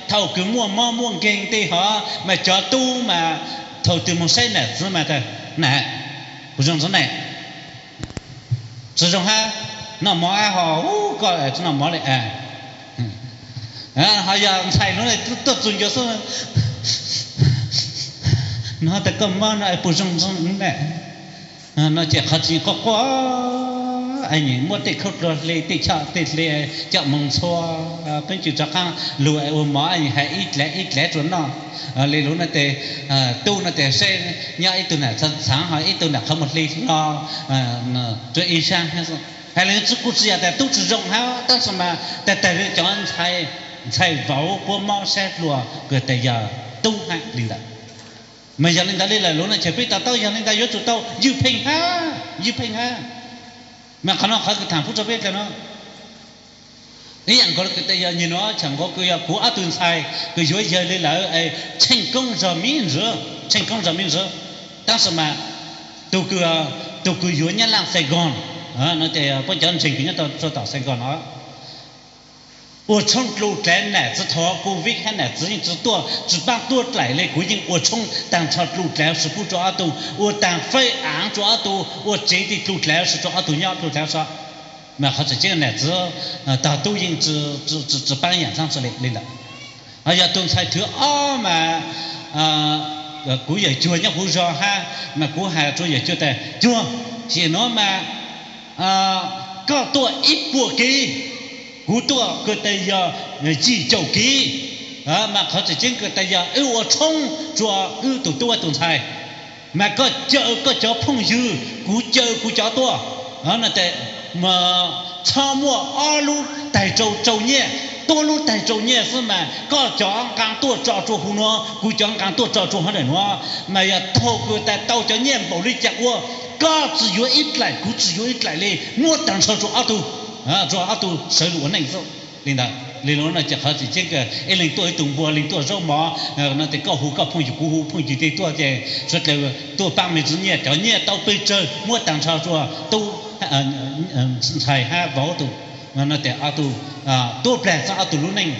thaum kws muaj mob muaj nkeeg tej hov mas cov tub mas thaum twg moog saib nam txiv mas tas, nam, puas zoo txiv nam? Tsi zoo hab, noj mov ab ho, koj tsi noj mov li. Ho yog ntxhais lub no tuaj txug ncuav xwb, nov tas koj mob no puas zoo txiv nam? No ces qhov tseem quaj quaj, muab tej khaub dluag hle, tej choj tej hle coj moog ntxhua, peb tsis rov qaab lug ua mov hais ib dlav ib dlav rua noj. Li lub no tes tub no tes seb nyob ib tug nam txhaav ho ib tug nam qhov muag hle hlo rua ib sab. Hais li tsi kuj tsi yog tas tub tsi zoo hab tab sis mas tas tas li cov ntxhais vauv puab mob sab dlua kws tas yog tub hab li ntawd. Mas yog li ntawd li lawm lub no ces peb to taub yog li ntawd yuav tsum tau ywj pheej hab, ywj pheej hab. Mas qhov no qhov kws thaam pub rua peb tas no ib yaam nkaus kws tas yog nyem nuav thaam nkaus kws yog kuv ob tug ntxhais kws yuav yawg li lawm, tsheej koob zog me ntsis, tsheej koob zog me ntsis. Tab sis mas tug kws, tug kws yuav Nyab Laaj Saigon, no ces puab cov ntseeg kws nyob rua tom Saigon no ua tshoob dlu dlav nam txiv, thaum Covid hab nam txiv yeej tsi tuaj tsi paab tuab dlaim li, kuv yeej ua tshoob taag nrho dlu dlav sib pub rua ob tug, ua taag fawb aav rua ob tug, ua tsev tej dlu dlav sib rua ob tug nyob dlu dlav so. Mas qhov tseem ceeb nam txiv tog tub yeej tsi paab yaam txhaab tsi li li lawm. Ho yog tug ntxhais thwv ob mas kuv yawm cuag nyob huv zog hab mas kuv has rua yawm cuag tas cuag, tam nuav mas koj tuaj ib puas kev, kuv tuaj kws tas yog yim caum kev, mas qhov tseem ceeb kws tas yog wb ua tshoob rua wb tug tub wb tug ntxhais. Mas koj caw koj cov phooj ywg, kuv caw kuv cov tuaj, no tes txhob muaj ob lub taig rau tsau nyiaj, tuab lub taig tsau nyiaj xwb mas koj cov nqaa tuaj tso rua huv nuav, kuv cov nqaa tuaj tso rua huv ntawm nuav. Mas yog thaum kws tas tau cov nyiaj npaum li cas ua, koj tsi yuav ib dlaim kuv tsi yuav ib dlaim li, muab taag nrho rua ob tug, rua ob tug sawv lug ua neej xwb. Li ntawd li lub no ces qhov tseem ceeb kws ib leeg tuaj ib tug npua, leeg tuaj zaub mov, no tes koj hu koj phooj ywg kuv hu phooj ywg tej tuaj ces suav dlawg tuaj paab me ntsis nyiaj, cov nyiaj tau pes tsawg muab taag nrho rua tub ntxhais hab vauv tug, no tes ob tug tuab plag txog ob tug lub neej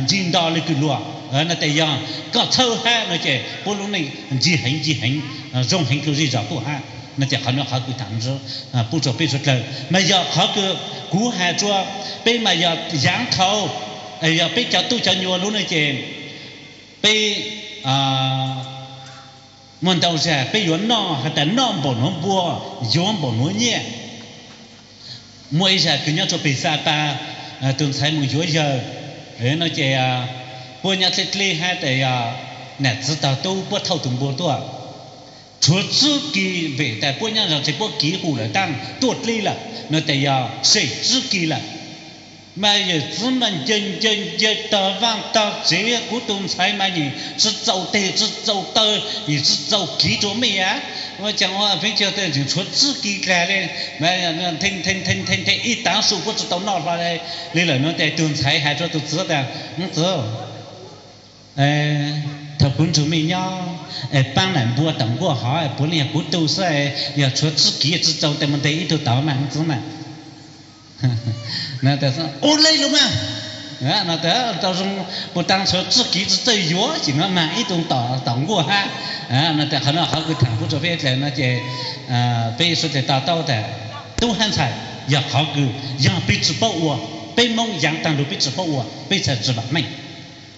ncig nto li kws luag, no tes yog koj txhawb hab no ces puab lub neej ncig heev ncig heev, zoo heev dlua zej zog tuaj hab. No ces qhov nuav qhov kws thaam pub rua peb suav dlawg mas yog qhov kws kuv has rua peb mas yog yaav thaud, yog peb cov tub cov nyuas lub no ces peb muaj ntau zag peb yuav noj has tas noj npaum nuav npua, yuav npaum nuav nyiaj. Muaj ib zag kws nyob rua peg Xa Pa, tug ntxhais moog yuav yawg, no ces puab nyob dleb dleb hab tes nam txiv tog tub puab thauj tug npua tuaj. Tshuav tswb kis vim tas puab nyob zog tsev puab kiv hu lawm taab tuaj dleb lawm no tas yog sem tswb kis lawm. Mas yawm txiv mas ncaws ncaws ncaws tog vaaj tog tsev, kuv tus ntxhais mas nim tsi txaus teg tsi txaus taw, nim tsi txaus kiv rua mej a. Ua caag ua peb cog tseem tshuav tswb kis dlaag le, nthe nthe ib taav su puab tsi tau noj hlo le lawm no tas tug ntxhais has rua tug txiv tas, Txiv, thaum kuv nrug mej nyob, paab nam npua tom nkuaj hov puav leej yog kuv tu xwb, yog tshuav tswb kis tsi txaus tes mus ntes ib tug tod mas txiv mas. Ua le lug mas, no tas tau zoo, puag ta tshuav tswb kis tsi txawj yuav ces no mas ib tug tom nkuaj hab. No tas qhov no qhov kws thaam pub rua peb dlaag no ces peb suav dlawg to taub tas tub hab ntxhais, yog qhov kws yog peb tsi paub ua, peb Moob yaav taag lug peb tsi paub ua peb txhad tsi vaam meej.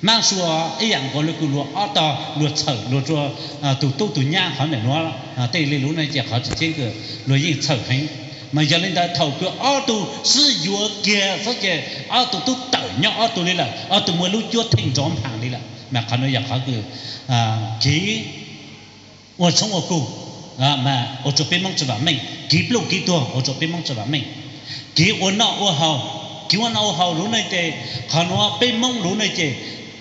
Maab sua ib yaam nkaus le kws luag ob tog luag txhawm luag rua tug tub tug nyab qhov ntawm nuav, tej le lug no ces qhov tseem ceeb kws luag yeej txhawm heev. Mas yog le ntawd thaum kws ob tug sib yuav kiag xwb ces ob tug tub tawm nyob ob tug le lawm, ob tug muaj lub cuab theej nrov nphaas le lawm. Mas qhov nuav yog qhov kws kiv ua tshoob ua kug mas ua rua peb Moob tsi vaam meej, kiv pluj kiv tuag ua rua peb Moob tsi vaam meej. Kiv ua noj ua haus, kiv ua noj ua haus lug ne ces qhov nuav peb Moob lug ne ces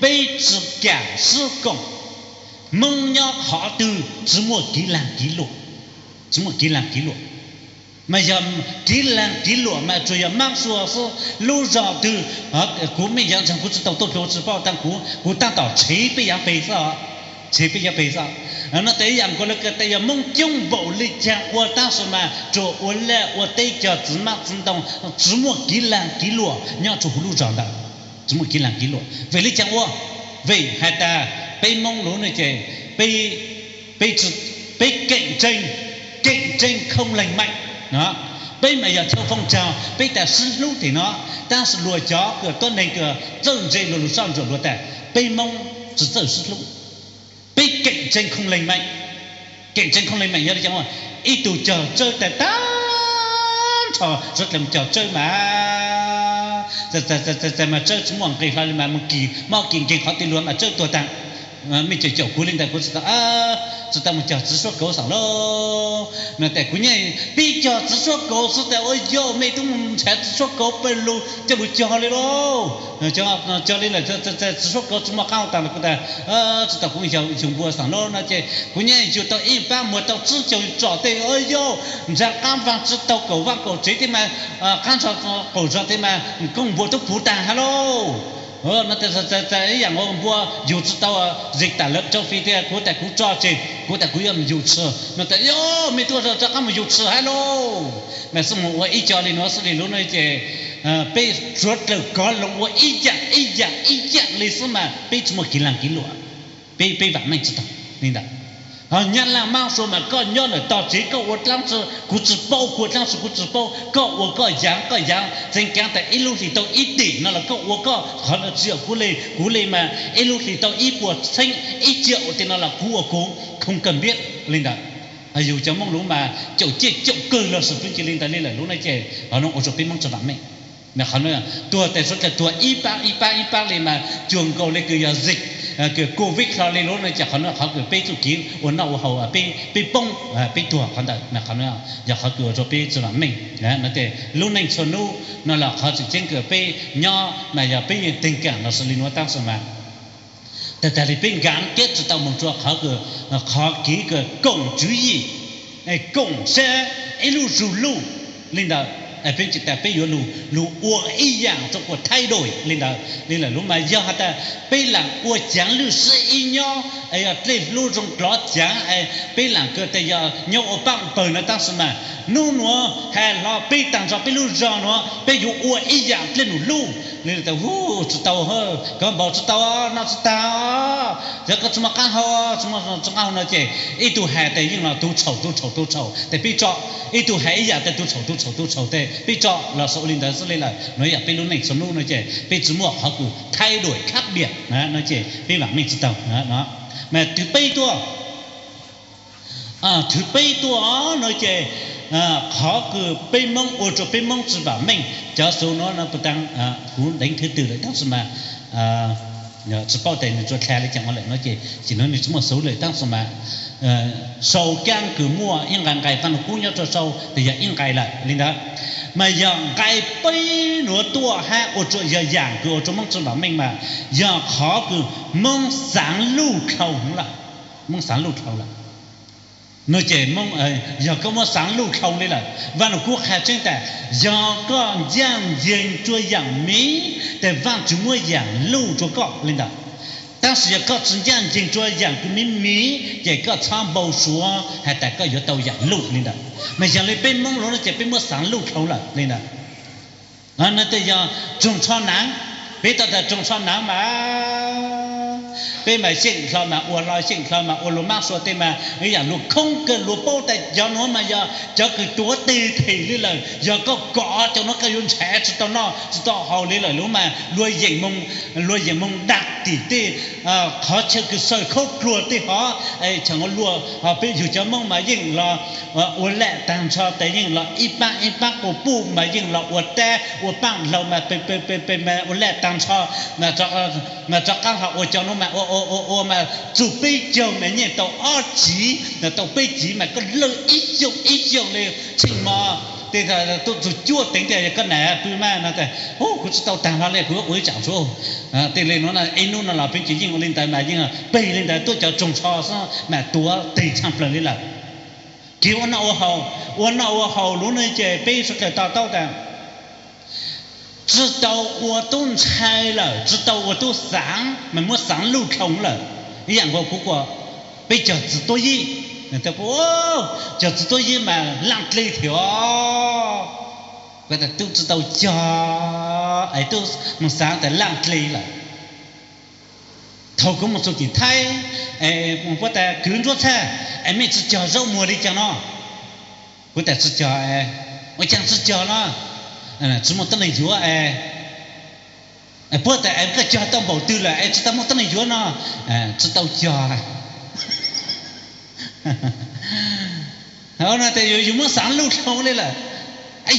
peb tsi kaam sib koom. Moob nyob qhov twg tsi muaj kiv laag kiv luam, tsi muaj kiv laag kiv luam. Mas yog kiv laag kiv luam mas tsuas yog Maab Sua xwb. Lub zog twg kuv mej yaav ntseeg kuv tsi tau tuaj plhu tsi paub taag, kuv taab tom tshev peb yaav peg xwb, tshev peb yaav peg xwb. No tas ib yaam nkaus le kws tas yog Moob coob npaum le caag ua taab su mas tsuas ua laj ua teb cog txiv maab txiv ntoo, tsi muaj kiv laag kiv luam nyob rua huv lub zog ntawd, tsi muaj kiv laag kiv luam. Vim le caag ua? Vim has tas peb Moob lug ne ces peb, peb cạnh tranh, cạnh tranh không lành mạnh. Peb mas yog theo phong trào, peb tas sib hlub tim no, tab sis luag cov kws tuab neeg kws txawj ntse luag lug soj ntsuam luag tas peb Moob tsi txawj sib hlub. Peb cạnh tranh không lành mạnh, cạnh tranh không lành mạnh yog le caag ua? Ib tug cog tsawb tas tag nrho suav dlawg mus cog tsawb mas, txawm mas tsawb tsi muaj nqis hlo le mas mus kis mob kis nkeeg qhov twg luag mas tsawb tuag taag. Mej caum caum kuv le ntawd kuv tsi tau, tsi tau mus cog txiv suab kauv xaam lauj. No tas kuv nyob pib cog txiv suab kauv xwb tas ua yog mej tub mus nrhav txiv suab kauv pawg lug coj lug cog le lauj. Cog le lawm txiv suab kauv tsi muaj qaab taag lawm kuv tas tsi tau, kuv yug npua xaam lauj no ces kuv nyob yug tau ib paab muag tau tsib caug tsom tej ua yog nrhav qaab vaag tsi tau kaum vaaj kaum tsev tej mas qaab nrho qaum zog tej mas kooj npua tub puv taag hab lauj. No tas ib yaam ua npua yug tsi tau, zig tas lawv rau fij tias kuv tas kuv tso tseg, kuv tas kuv yuav mus yug tshis no tas yog mej tuaj rov qaab mus yug tshis hab lauj. Mas xub mus ua ib co le nuav xwb le lub no ces peb suav dlawg kov loo ua ib yaam ib yaam ib yaam le xwb mas peb tsi muaj kiv laag kiv luam, peb, peb vaam meej tsi tau le ntawd. Ho Nyab Laaj Maab Sua mas koj nyob ntawm tog tsev koj ua dlaab tsi kuv tsi paub, kuv ua dlaab tsi kuv tsi paub, koj ua koj yaav koj yaav, txeev kaav tas ib lub hlis tau ib tim no los koj ua koj, qhov no tsi yog kuv le, kuv le mas ib lub hlis tau ib puas txheeb ib ciam ua tej no los kuv ua kuv, không cần biết le ntawd. Yug cov Moob lub mas caum ciaj caum kawg los xwb, peb cia le ntawd le lawm lub no ces qhov no ua rua peb Moob tsi vaam meej. Qhov no tuag tas suav dlawg tuag ib paab ib paab ib paab le mas cuag nkaus le kws yog zig, kws covid hlo le lub no ces qhov no qhov kws peb txuj kev ua noj ua haus peb poob, peb tuag qhov ntawd. Qhov no yog qhov kws ua rua peb tsi vaam meej. No ces lub neej txhua nub no los qhov tseem ceeb kws peb nyob mas yog peb yeej teeg kaam los xwb le nuav taab su mas tag tag le peb nkav keb tsi tau moog rua qhov kws, qhov kev kws koom tswv yim, koom sab ib lub zug luj le ntawd. Peb tsi tas peb yuav lug, lug ua ib yaam rua kuas thaij doj le ntawd le lawm lub mas yog has tas peb laam ua caav lwj sib ib nyob, yog dlej hlub zoo dlov caav, peb laam kws tas yog nyob ua paab pawg no taab su mas nub nuav has hlo peb taag nrho peb lub zog nuav peb yuav ua ib yaam dlej num luj le tas hu tsi tau, kov npaum tsi tau, noj tsi taag, yog koj tsi muaj qaab hau, tsi muaj tsi qaab hau no ces ib tug has tas yeej los tu tshauv tu tshauv tu tshauv tes peb tso, ib tug has ib yaam tas tu tshauv tu tshauv tu tshauv tes peb tso los xwb ua le ntawd xwb le lawm. No yog peb lub neej txhua nub no ces peb tsi muaj qhov kws thaij doj khab diam no ces peb vaam meej tsi tau. Mas thwv peb tuaj, thwv peb tuaj no ces qhov kws peb Moob ua rua peb Moob tsi vaam meej, cov xov nuav no puas taag, kuv deev thwv twg lawm taab su mas tsi paub tas nwg tsuas dlha le caag ua lawm no ces sim no nwg tsi muaj xov lawm taab su mas sau kaab kws muaj ib nqai nqai Vaaj Lug Kub nyob rua sau tes yog ib nqai lawm li ntawd. Mas yog nqai peb nuav tuaj hab ua rua yog yaam kws ua rua Moob tsi vam meej mas yog qhov kws Moob xaav luj dhau lawm, Moob xaav luj dhau lawm. Nuav ces yog koj muab xaav luj dhau li lawm, Vaaj Lug Kub qha tseeb tas yog koj ncaaj nceeg rua yaam miv tes Vaajtswv muab yaam luj rua koj li ntawd. Tab sis yog koj tsi ncaaj nceeg rua yaam kws miv miv ces koj txhob npau suav has tas koj yuav tau yaam luj li ntawd. Mas yog li peb Moob lug nuav ces peb muab xaav luj dhau lawm li ntawd. Nuav tes yog tsoog tsho naav, peb tau tas tsoog tsho naav mas peb mas xyeem hlo mas ua hlo, xyeem hlo mas ua, luas Maab Sua tej mas ib yaam luas khoob kawg, luas paub tas cov nuav mas yog cov kws tuav teg them li lawm, yog koj kov cov nuav koj yuav nrhav tsi tau noj tsi tau haus li lawm. Luas mas luas yeem moo dag tim tej qhov chaw kws saw khaub dluag tej hov, txheem ua luag, peb yug cov Moob mas yeej los ua laj taag nrho tes yeej los ib paab ib paab quas puj mas yeej los ua dab ua paaj laug mas ua laj taag nrho, mas rov qaab hlo ua cov nuav mas ua ua ua ua mas txug peb caug mas nyiaj tau ob tsiv, tau peb tsiv mas koj lawj ib xyoos ib xyoos li tsheej mo. Tej tug txug cuaj teev tias yog koj nam pw mas no tas kuv tsi tau taag hlo li, kuv ua ib tsam tsuav. Tej li nuav ib nub no los peb ces yeej ua li ntawd mas yeej peg li ntawd tuaj cov tsoog tsho xwb mas tuav teg tshaaj plawg li lawm. Kev ua noj ua haus, ua noj ua haus lub nuav ces peb suav dlawg to taub tas tsi tau ua tub ntxhais lawm, tsi tau ua tub xaav mas muab xaav luj dhau lawm. Ib yaam nkaus kuv kuas peb cog txiv tuab yib, cog txiv tuab yib mas laaj dleg thiab. Kuv tas tub tsi tau cog es tub moog xaav tas laaj dleg lawm. Thaus kuv moog txug tim Thaib, puab tas kwv nruab txhaj es mej tsi cog zaub muag li caag no? Kuv tas tsi cog. Ua caag tsi cog no? Tsi muaj tuab neeg yuav. Puab tas koj cog tau npaum twg lawm es tsi tau muaj tuab neeg yuav no? Tsi tau cog. Tes yus muab xaav luj dhau li lawm,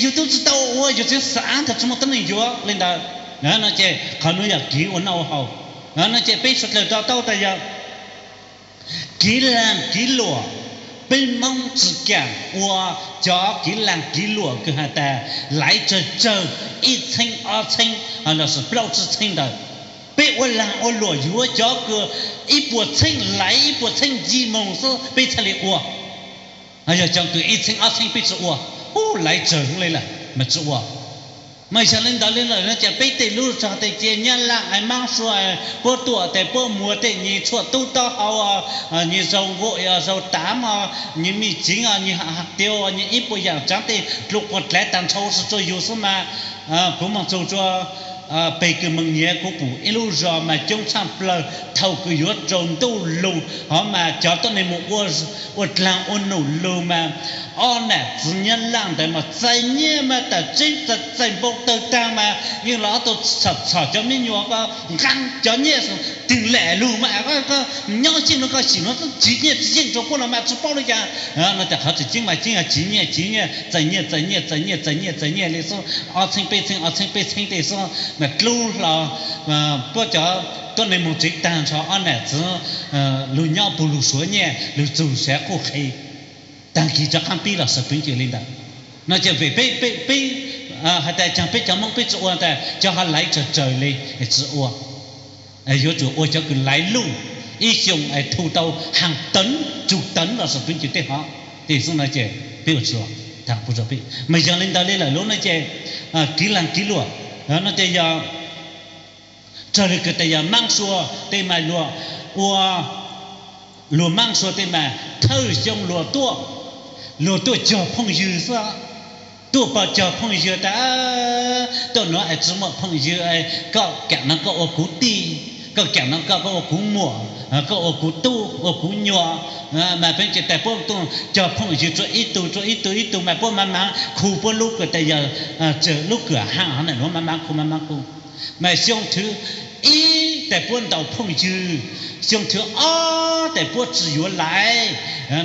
yus tub tsi tau ua, yus tsi xaav tas tsi muaj tuab neeg yuav li ntawd. No ces qhov nuav yog kev ua noj ua haus. No ces peb suav dlawg to taub tas yog kev laag kev luam. Peb Moob tsi kaam ua cov kev laag kev luam kws has tas laiv tsawg tsawg, ib txheeb ob txheeb lossis plaub tsib txheeb ntawd. Peb ua laag ua luam yuav cov kws ib puas txheeb, laiv ib puas txheeb nci moog xwb peb txhaj li ua. Yog cov kws ib txheeb ob txheeb peb tsi ua, laiv tsawg li lawm mas tsi ua. Mas yog li ntawd li lawm no ces peb tej lub zog tej cia Nyab Laaj es Maab Sua, puab tuam tes puab muag tej nyuas tshuaj tub taub hau, nyuas zaug nkuaj, zaug tav mog, nyuas mij tseev, nyuas has tias nyuas ib puas yaam tsaav tej dlua quas dlaav taag nrho tsi tsua yus xwb mas. Kuv moog txug rua peg kws moog nyiav kuv pum ib lub zog mas coob tshaaj plawg. Thaus kws yuav rau ntuj lug hov mas cov tuab neeg moog ua dlaag ua num lug mas ob nam txiv Nyab Laaj ntawd mas txais nyiaj mas tawm tseeb txais npau taws taag mas yeej los ob tug txhom cov me nyuam ko nqaa cov nyiaj twg lam lug mas koj nyob xyeej nuav koj sim nuav tsiv nyiaj tsi yeej rua puab los mas tsi paub li cas. No tas qhov tseem ceeb mas ceeb yog tsiv nyiaj tsiv nyiaj txais nyiaj txais nyiaj txais nyiaj txais nyiaj txais nyiaj li xwb, ob txheeb peb txheeb ob txheeb peb txheeb tej xwb mas dlub hlo puab cov tuab neeg moog tsev taag nrho ob nam txiv lug nyob puv lug suav nyiaj lug txug sav quj qhe taag kis rov qaab pib los sawv peev cwm li ntawd. No ces vim peb, peb has tas caag peb cov Moob peb tsi ua tas cov hov laiv tsawg tsawg li tsi ua. Yuav tsum ua cov kws laiv luj ib xyoos es thu tau haag teev tsug teev los sawv peev cwm tej hov tej xwb no ces peb ua tsi ua, taag puv rua peb. Mas yog li ntawd li lawm lub no ces kev laag kev luam no ces yog raws li kws tas yog Maab Sua tej mas luag ua, luag Maab Sua tej mas thawj xyoo luag tuaj, luag tuaj cog phooj ywg xwb. Tuaj pog cog phooj ywg tas tuaj nuav es tsi muaj phooj ywg, koj kaam no koj ua kuv tij, koj kaam no koj, koj ua kuv muam, koj ua kuv tub ua kuv nyuam. Mas peb ces tas puab tuaj cog phooj ywg rua ib tug rua ib tug ib tug mas puab mav mav khu puab lub kws tas yog lub kws haaj hov na, luag mav mav khu mav mav khu. Mas xyoo thwv ib tas puab ntaus phooj ywg, xyoo thwv ob tas puab tsi yuav laiv,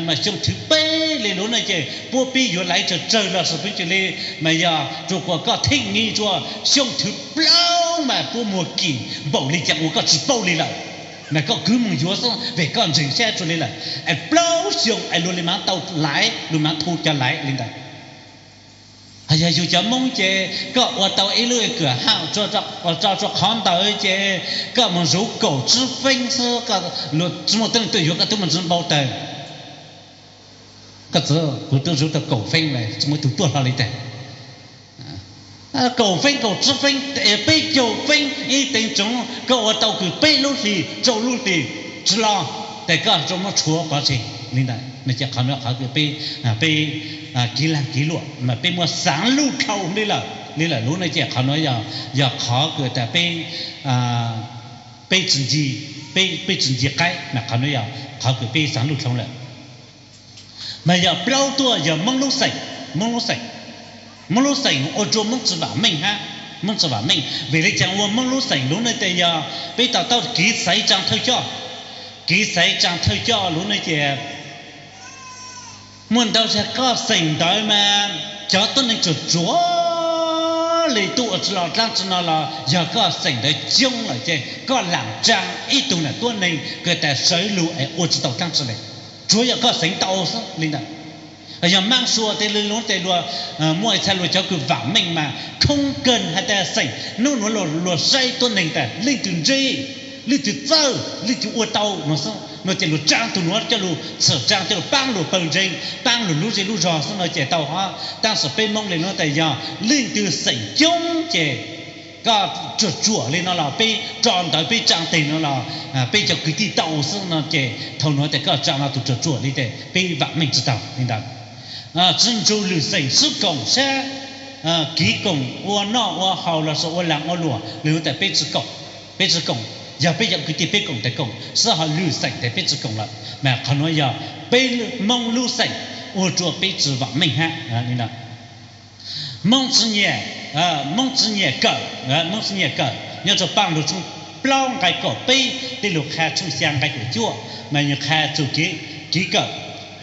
mas xyoo thwv peb li lub no ces puab pib yuav laiv tsawg tsawg los sawv peev cwm li. Mas yog rua kuas koj theej ngi rua xyoo thwv plaub mas puab muag kim npaum li cas uas koj tsi paub li lawm. Mas koj kwv mus yuav xwb vim koj ntseeg saib tsuas li lawm es plaub xyoo es luag li mas tau laiv, luag mas thu cov laiv li ntawd. Yog yus cov Hmoob ces koj ua tau ib lub kwm haj tso rau qhov ntawd ces koj mus zuv kaum tsib feeb xwb, tsis muaj tuab neeg tuaj yuav koj twb mus ntxiv npau taws. Koj txwv kuv twb zuv tau kaum feeb lawm tsis muaj ib tug tuaj hlo li ntag. Kaum feeb kaum tsib feeb peb caug feeb ib teev tsoov koj ua tau kwm peb lub hlis rau lub hlis tsis los, ces koj tsuas muab tshuav pov tseg li ntawd no ces qhov no qhov kws peb, peb kiv lag kiv luam mas peb muaj xaav luj dlhau li lawm, li lawm lub no ces qhov no yog qhov kws tas peb, peb tsis nci, peb tsis nci qaib mas qhov no yog qhov kws peb xaav luj dlhau lawm. Mas yog plaub tuaj yog Moob lub xeem, Moob lub xeem, Moob lub xeem ua rua Moob tsi vaam meej hab, Moob tsi vaam meej. Vim le caag ua Moob lub xeem lub ne tes yog peb to taub kiv xaiv tsaa thawj coj, kiv xaiv tsaa thawj coj lub ne ces muaj ntau zag koj xeem ntawd mas cov tuab neeg tsuam tsuam le tub ua tsi los dlaab tsi no los yog koj xeem ntawd coob lawm ces koj laam tsaa ib tug nam tuab neeg kws tas sawv lug es ua tsi tau dlaab tsi le, tsuav yog koj xeev tau xwb li ntawd. Yog maab sua tes le lub tes luag muaj txhaj luag cov kws vaam meej mas khoob kawg has tas xeem nub nuav luag saib tuab neeg tas leej twg ntseb, leej twg txawj, leej twg ua tau no xwb no ces luag tsaa tug nuav coj lug txhawm tsaa coj lug paab luag pawg ntseeg, paab luag lub zej lub zog xwb no ces tau hab. Tab sis peb Moob le nuav tas yog leej twg xeem coob ces koj tsuam tsuam le no los peb tso ntawv peb tsaa teg no los peb cov kwv tij tau xwb no ces thaum nuav tes koj tsaa no tug tsuam tsuam le tes peb vaam meej tsi tau li ntawd. Tsi nrug lwm xeem sib koom sab, kiv koom ua noj ua haus los sis ua laag ua luam le nuav tes peb tsi koom, peb tsi koom. Yog peb cov kwv tij peb koom tes koom xwb ho lwm xeem tes peb tsi koom lawm mas qhov nuav yog peb Moob lub xeem ua rua peb tsi vaam meej hab li ntawd. Moob tsi nyiam, Moob tsi nyiam kawm, Moob tsi nyiam kawm. Nyob rua Paaj Lug tshooj plaub nqai kaum peb, Tij Lug Qha tshooj xyaa nqai kaum cuaj mas nwg qha txug kev kiv kawm,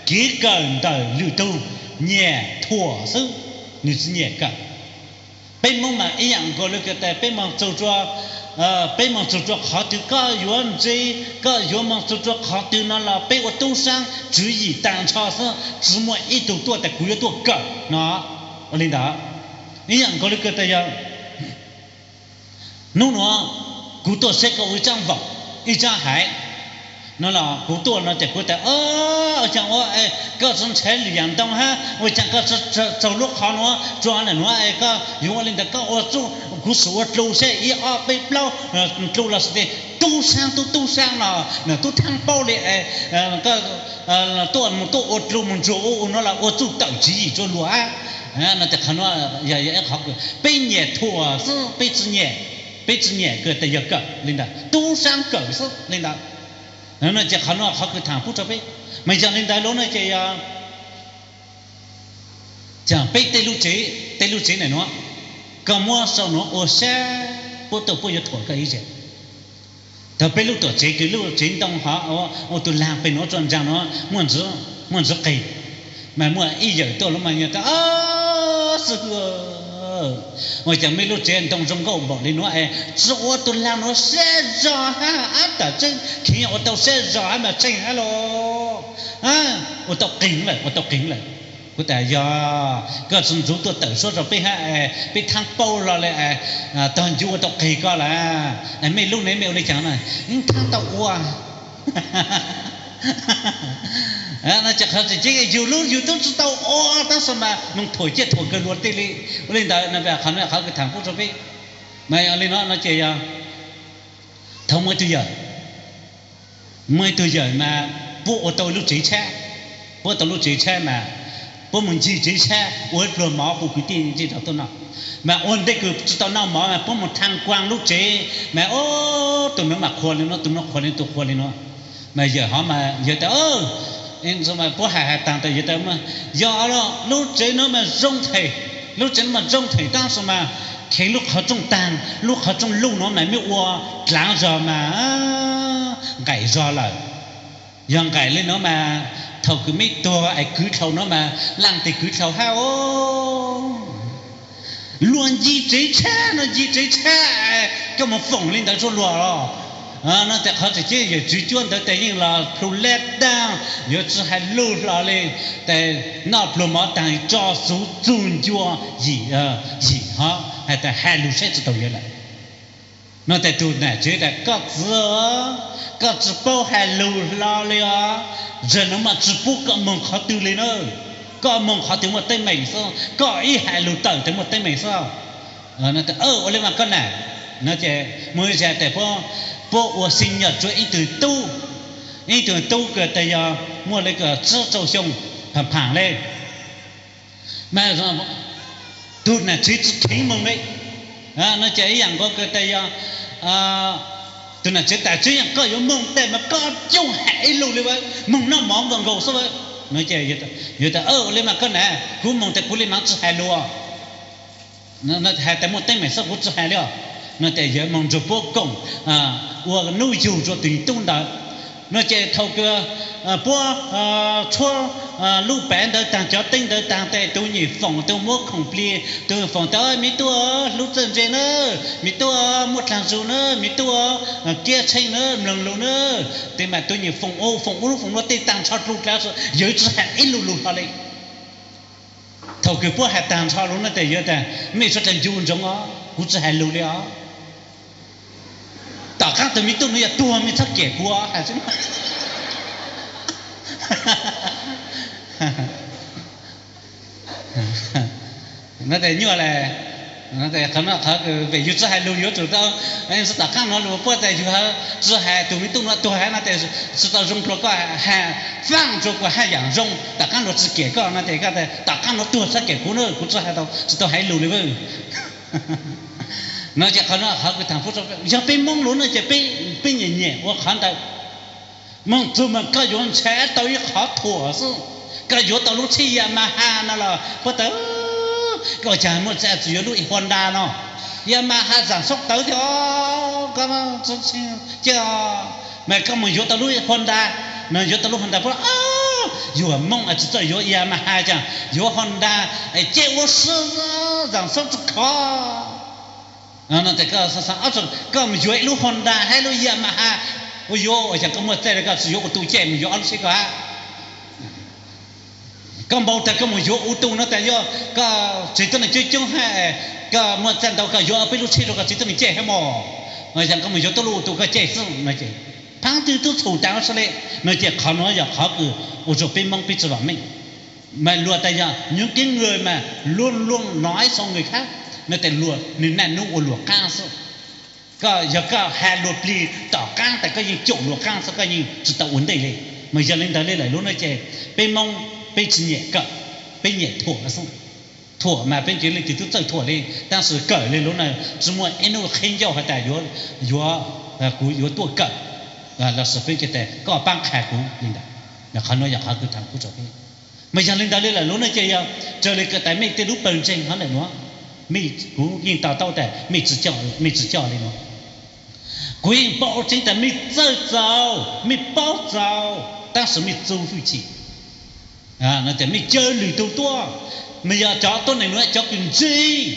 kiv kawm ntawm lwm tug, nyiam thuam xwb, nwg tsi nyiam kawm. Peb Moob mas ib yaam nkaus le kws tas peb moog txug rua, peb moog txug rua qhov twg koj yuav ntse, koj yuav moog txug rua qhov twg no los peb ua tub saab tswv yim taag nrho xwb, tsi muaj ib tug tuaj tas kuv yuav tuaj kawm no. Ua li ntawd, ib yaam nkaus le kws tas yog nub nuav kuv tuaj saib koj ua ib tsaab vaam, ib tsaab haiv no los kuv tuaj no ces kuv tas, ua caag ua koj tsi ntshai lwm yaam ntoo hab, ua caag koj tsi txug lub qhov nuav rua ntawm nuav es koj yuav ua li ntawd, koj ua txuj, kuv xub ua dlu saib ib ob peb plaub dlu los sis tes tub saab tub tub saab los tub thaab paub li es tuaj moog tuaj ua dlu moog ntsuag ua ua nuav los ua txuj tawm tswv yim rua luag hab. No tes qhov nuav yog ib qhov kws peb nyiam thuam xwb, peb tsi nyiam, peb tsi nyiam kws tas yog kawm li ntawd, tub saab kawm xwb li ntawd. No ces qhov nuav qhov kws thaam pub rua peb, mas yog li ntawd lub no ces yog caag peb tej lub tsev, tej lub tsev ntawm nuav, koj muab sau nuav ua sab puab tuaj puab yuav thuam koj ib zag. Thaum peb lub tuam tsev kws lub tsev ntoo hov ua tug laag peg nuav rua ntsaag nuav muaj ntsis qig, mas muaj ib yawm tuaj lub mas tas, xib hwb, ua caag mej lub tsev ntoo zoo nkauj npaum li nuav es tsi ua tug laag nuav sab zog hab, ab tam tseeb kheev ua tau sab zog hab mas tsheej hab los. Ua tau qig lawm, ua tau qig lawm. Kuv tas yog koj tsi ntxuv tuaj tawm suab rua peb hab, peb thaab paub hlo le, tog ncu ua tau qig koj lawm. Mej lub ne mej ua le caag na? Thaab tau ua no ces qhov tseem ceeb yug lub yug tub tsi tau ua tab sis mas moog thuam ciaj thuam kawg luag tej li. Ua li ntawd no qhov no qhov kws thaam pub rua peb. Mas li no no ces yog thaum muaj ib tug yawm, muaj ib tug yawm mas puab ua tau lub tsev tshab, puab tau lub tsev tshab mas puab moog ncig tsev tshab ua ib pluag mov hu kwv tij ntsej rau tuaj noj. Mas ua ntej kws tsi tau noj mov mas puab moog thaam kuaam lub tsev mas ub, tug nuav mas qhuas li nuav, tug nuav qhuas li, tug qhuas li nuav. Mas yawm hov mas yawm tas, puab has has taag tas yawm tas, yog lub tsev nuav mas zoo them, lub tsev nuav mas zoo them tab sis mas kheev lub qhov rooj taag, lub qhov rooj luj nuav mas mej ua dlaav zog mas nqaim zog lawm. Yog nqaim li nuav mas thaum kws mej tuag es kwv dlhau nuav mas laaj tes kwv dlhau hab os. Luag ncig tsev tshab no ncig tsev tshab, koj moog foom li ntawd rua luag los? No tes qhov tseem ceeb yawm tswv cuab ntawd tes yeej los plhu leb daaj, yuav tsi hais lug hlo li, tes noj pluag mov taag tso xuv txug ncua yim, yim hov has tas has lug saib tsi tau yuav lawm. No tes tug nam tswv tas koj txiv, koj tsi paub has lug hlo li os, zawg nuav mas tsi pub koj moog qhov twg li na, koj moog qhov twg muaj teeb meem xwb, koj ib has lug tawm tes muaj teeb meem xwb. Ua le mas koj nam, no ces moog ib zag tes puab ua xi nyam rua ib tug tub, ib tug tub kws tes yog muaj le kws tsib rau xyoo phaam phaam le. Mas tug nam tswv tsi kheev moog li. No ces ib yaam nkaus kws tes yog tug nam tswv tas tsi yog koj yuav moog tes mas koj coj has ib lug li, moog noj mov nkaus nkaus xwb. No ces yawg tas ua le mas koj nam, kuv moog tes kuv le mas tsi has lug, has tes muaj teeb meem xwb kuv tsi has li os. No ces yawg moog nrug puab koom ua nub yug rua tug tub ntawd. No ces thaum kws puab tshuab lub pav ntawd taag, cov teeb ntawd taag tes tug nyam foom tug muab khoom plig, tug foom tas me tub hlub txawj ntse na, me tub muaj dlaag zug na, me tub kiab tsheej na, mloog lug na. Tes mas tug nyam foom u foom ub foom nuav tej taag nrho dlua dlav, yawg tsi has ib lug lug hlo li. Thaum kws puab has taag nrho lug no tes yawg tas mej suav dlawg ncu ntsoov os, kuv tsi has lug li os. Tom qaab tug me tub nuav yog tuag mej txhob cem kuv os. No tes nyuaj le, qhov no qhov kws vim yug tsi has lug yuav tsum tau, tom qaab nuav lug puab tas yug tsi has tug me tub nuav tuag hab no tes tsi tau zoo dlua, koj has faaj rua kuas haj yaam zoo, tom qaab nuav tsi cem koj no tes koj tas tom qaab nuav tuag txhob cem kuv na, kuv tsi has tau, tsi tau has lug li. No ces qhov no qhov kws thaam puab, yog peb Moob lug no ces peb nyam nyam ua qhov ntawd. Moog txug mas koj yuav nrhav tau ib qhov thuam xwb, koj yuav tau lub tsheb Yamaha no los puab tas, koj cas muaj txaj tsi yuav lub Honda no, Yamaha zaam xoob tawv thiab, koj mas koj moog yuav tau lub Honda, no yuav tau lub Honda puab, yug Moob tsi txawj yuav Yamaha, cas yuav Honda, ces ua si zaam xoob tsi khov. Koj mus yuav ib lub Honda hab ib lub Yamaha, ua yuav ua cas koj muaj txaj li koj tsi yuav ua tu caij mus yuav ob lub tsheb koj hab. Koj npau tas koj mus yuav ua tu no tas yog koj txiv tuab neeg coob coob hab, koj muaj txaj ntau koj yuav ob peb lub tsheb rua koj txiv tuab neeg caij hab mog. Yog koj mus yuav tuab lub ua tu koj caij xwb no ces phaab twg tub txhum tas ua si li. No ces qhov nuav yog qhov kws ua rua peb Moob peb tsi vam meej. Mas luag tas yog những cái người mà luôn luôn nói xấu người khác, no tas luag nwg naj nub ua luag qaab xwb. Koj yog koj has luag plig tom qaab tas koj yeej caum luag qaab xwb, koj yeej tsi tau ua ntej li. Mas yog li ntawd li lawm lub no ces peb Moob peb tsi nyiam kawm, peb nyiam thuam xwb. Thuam mas peb ntsib leej twg tub txawj thuam li, tab sis kawm li lub no tsi muaj ib nub qheb ncauj has tas yuav, yuav, kuv yuav tuaj kawm, lossis peb ntsib tas koj paab qha kuv li ntawd. Qhov nuav yog qhov kws thaam kuv rua peb. Mas yog li ntawd li lawm lub no ces yog raws li kws tas mej tej lub pawg ntseeg hov ntawm nuav, mej, kuv yeej to taub tas mej tsi coj li nuav. Kuv yeej paub tseeb tas mej txawj txaus, mej paub txaus, tab sis mej txuj hwj chim, mej caw lwm tug tuaj. Mas yog cov tuab neeg nuav cov kws ntseeg,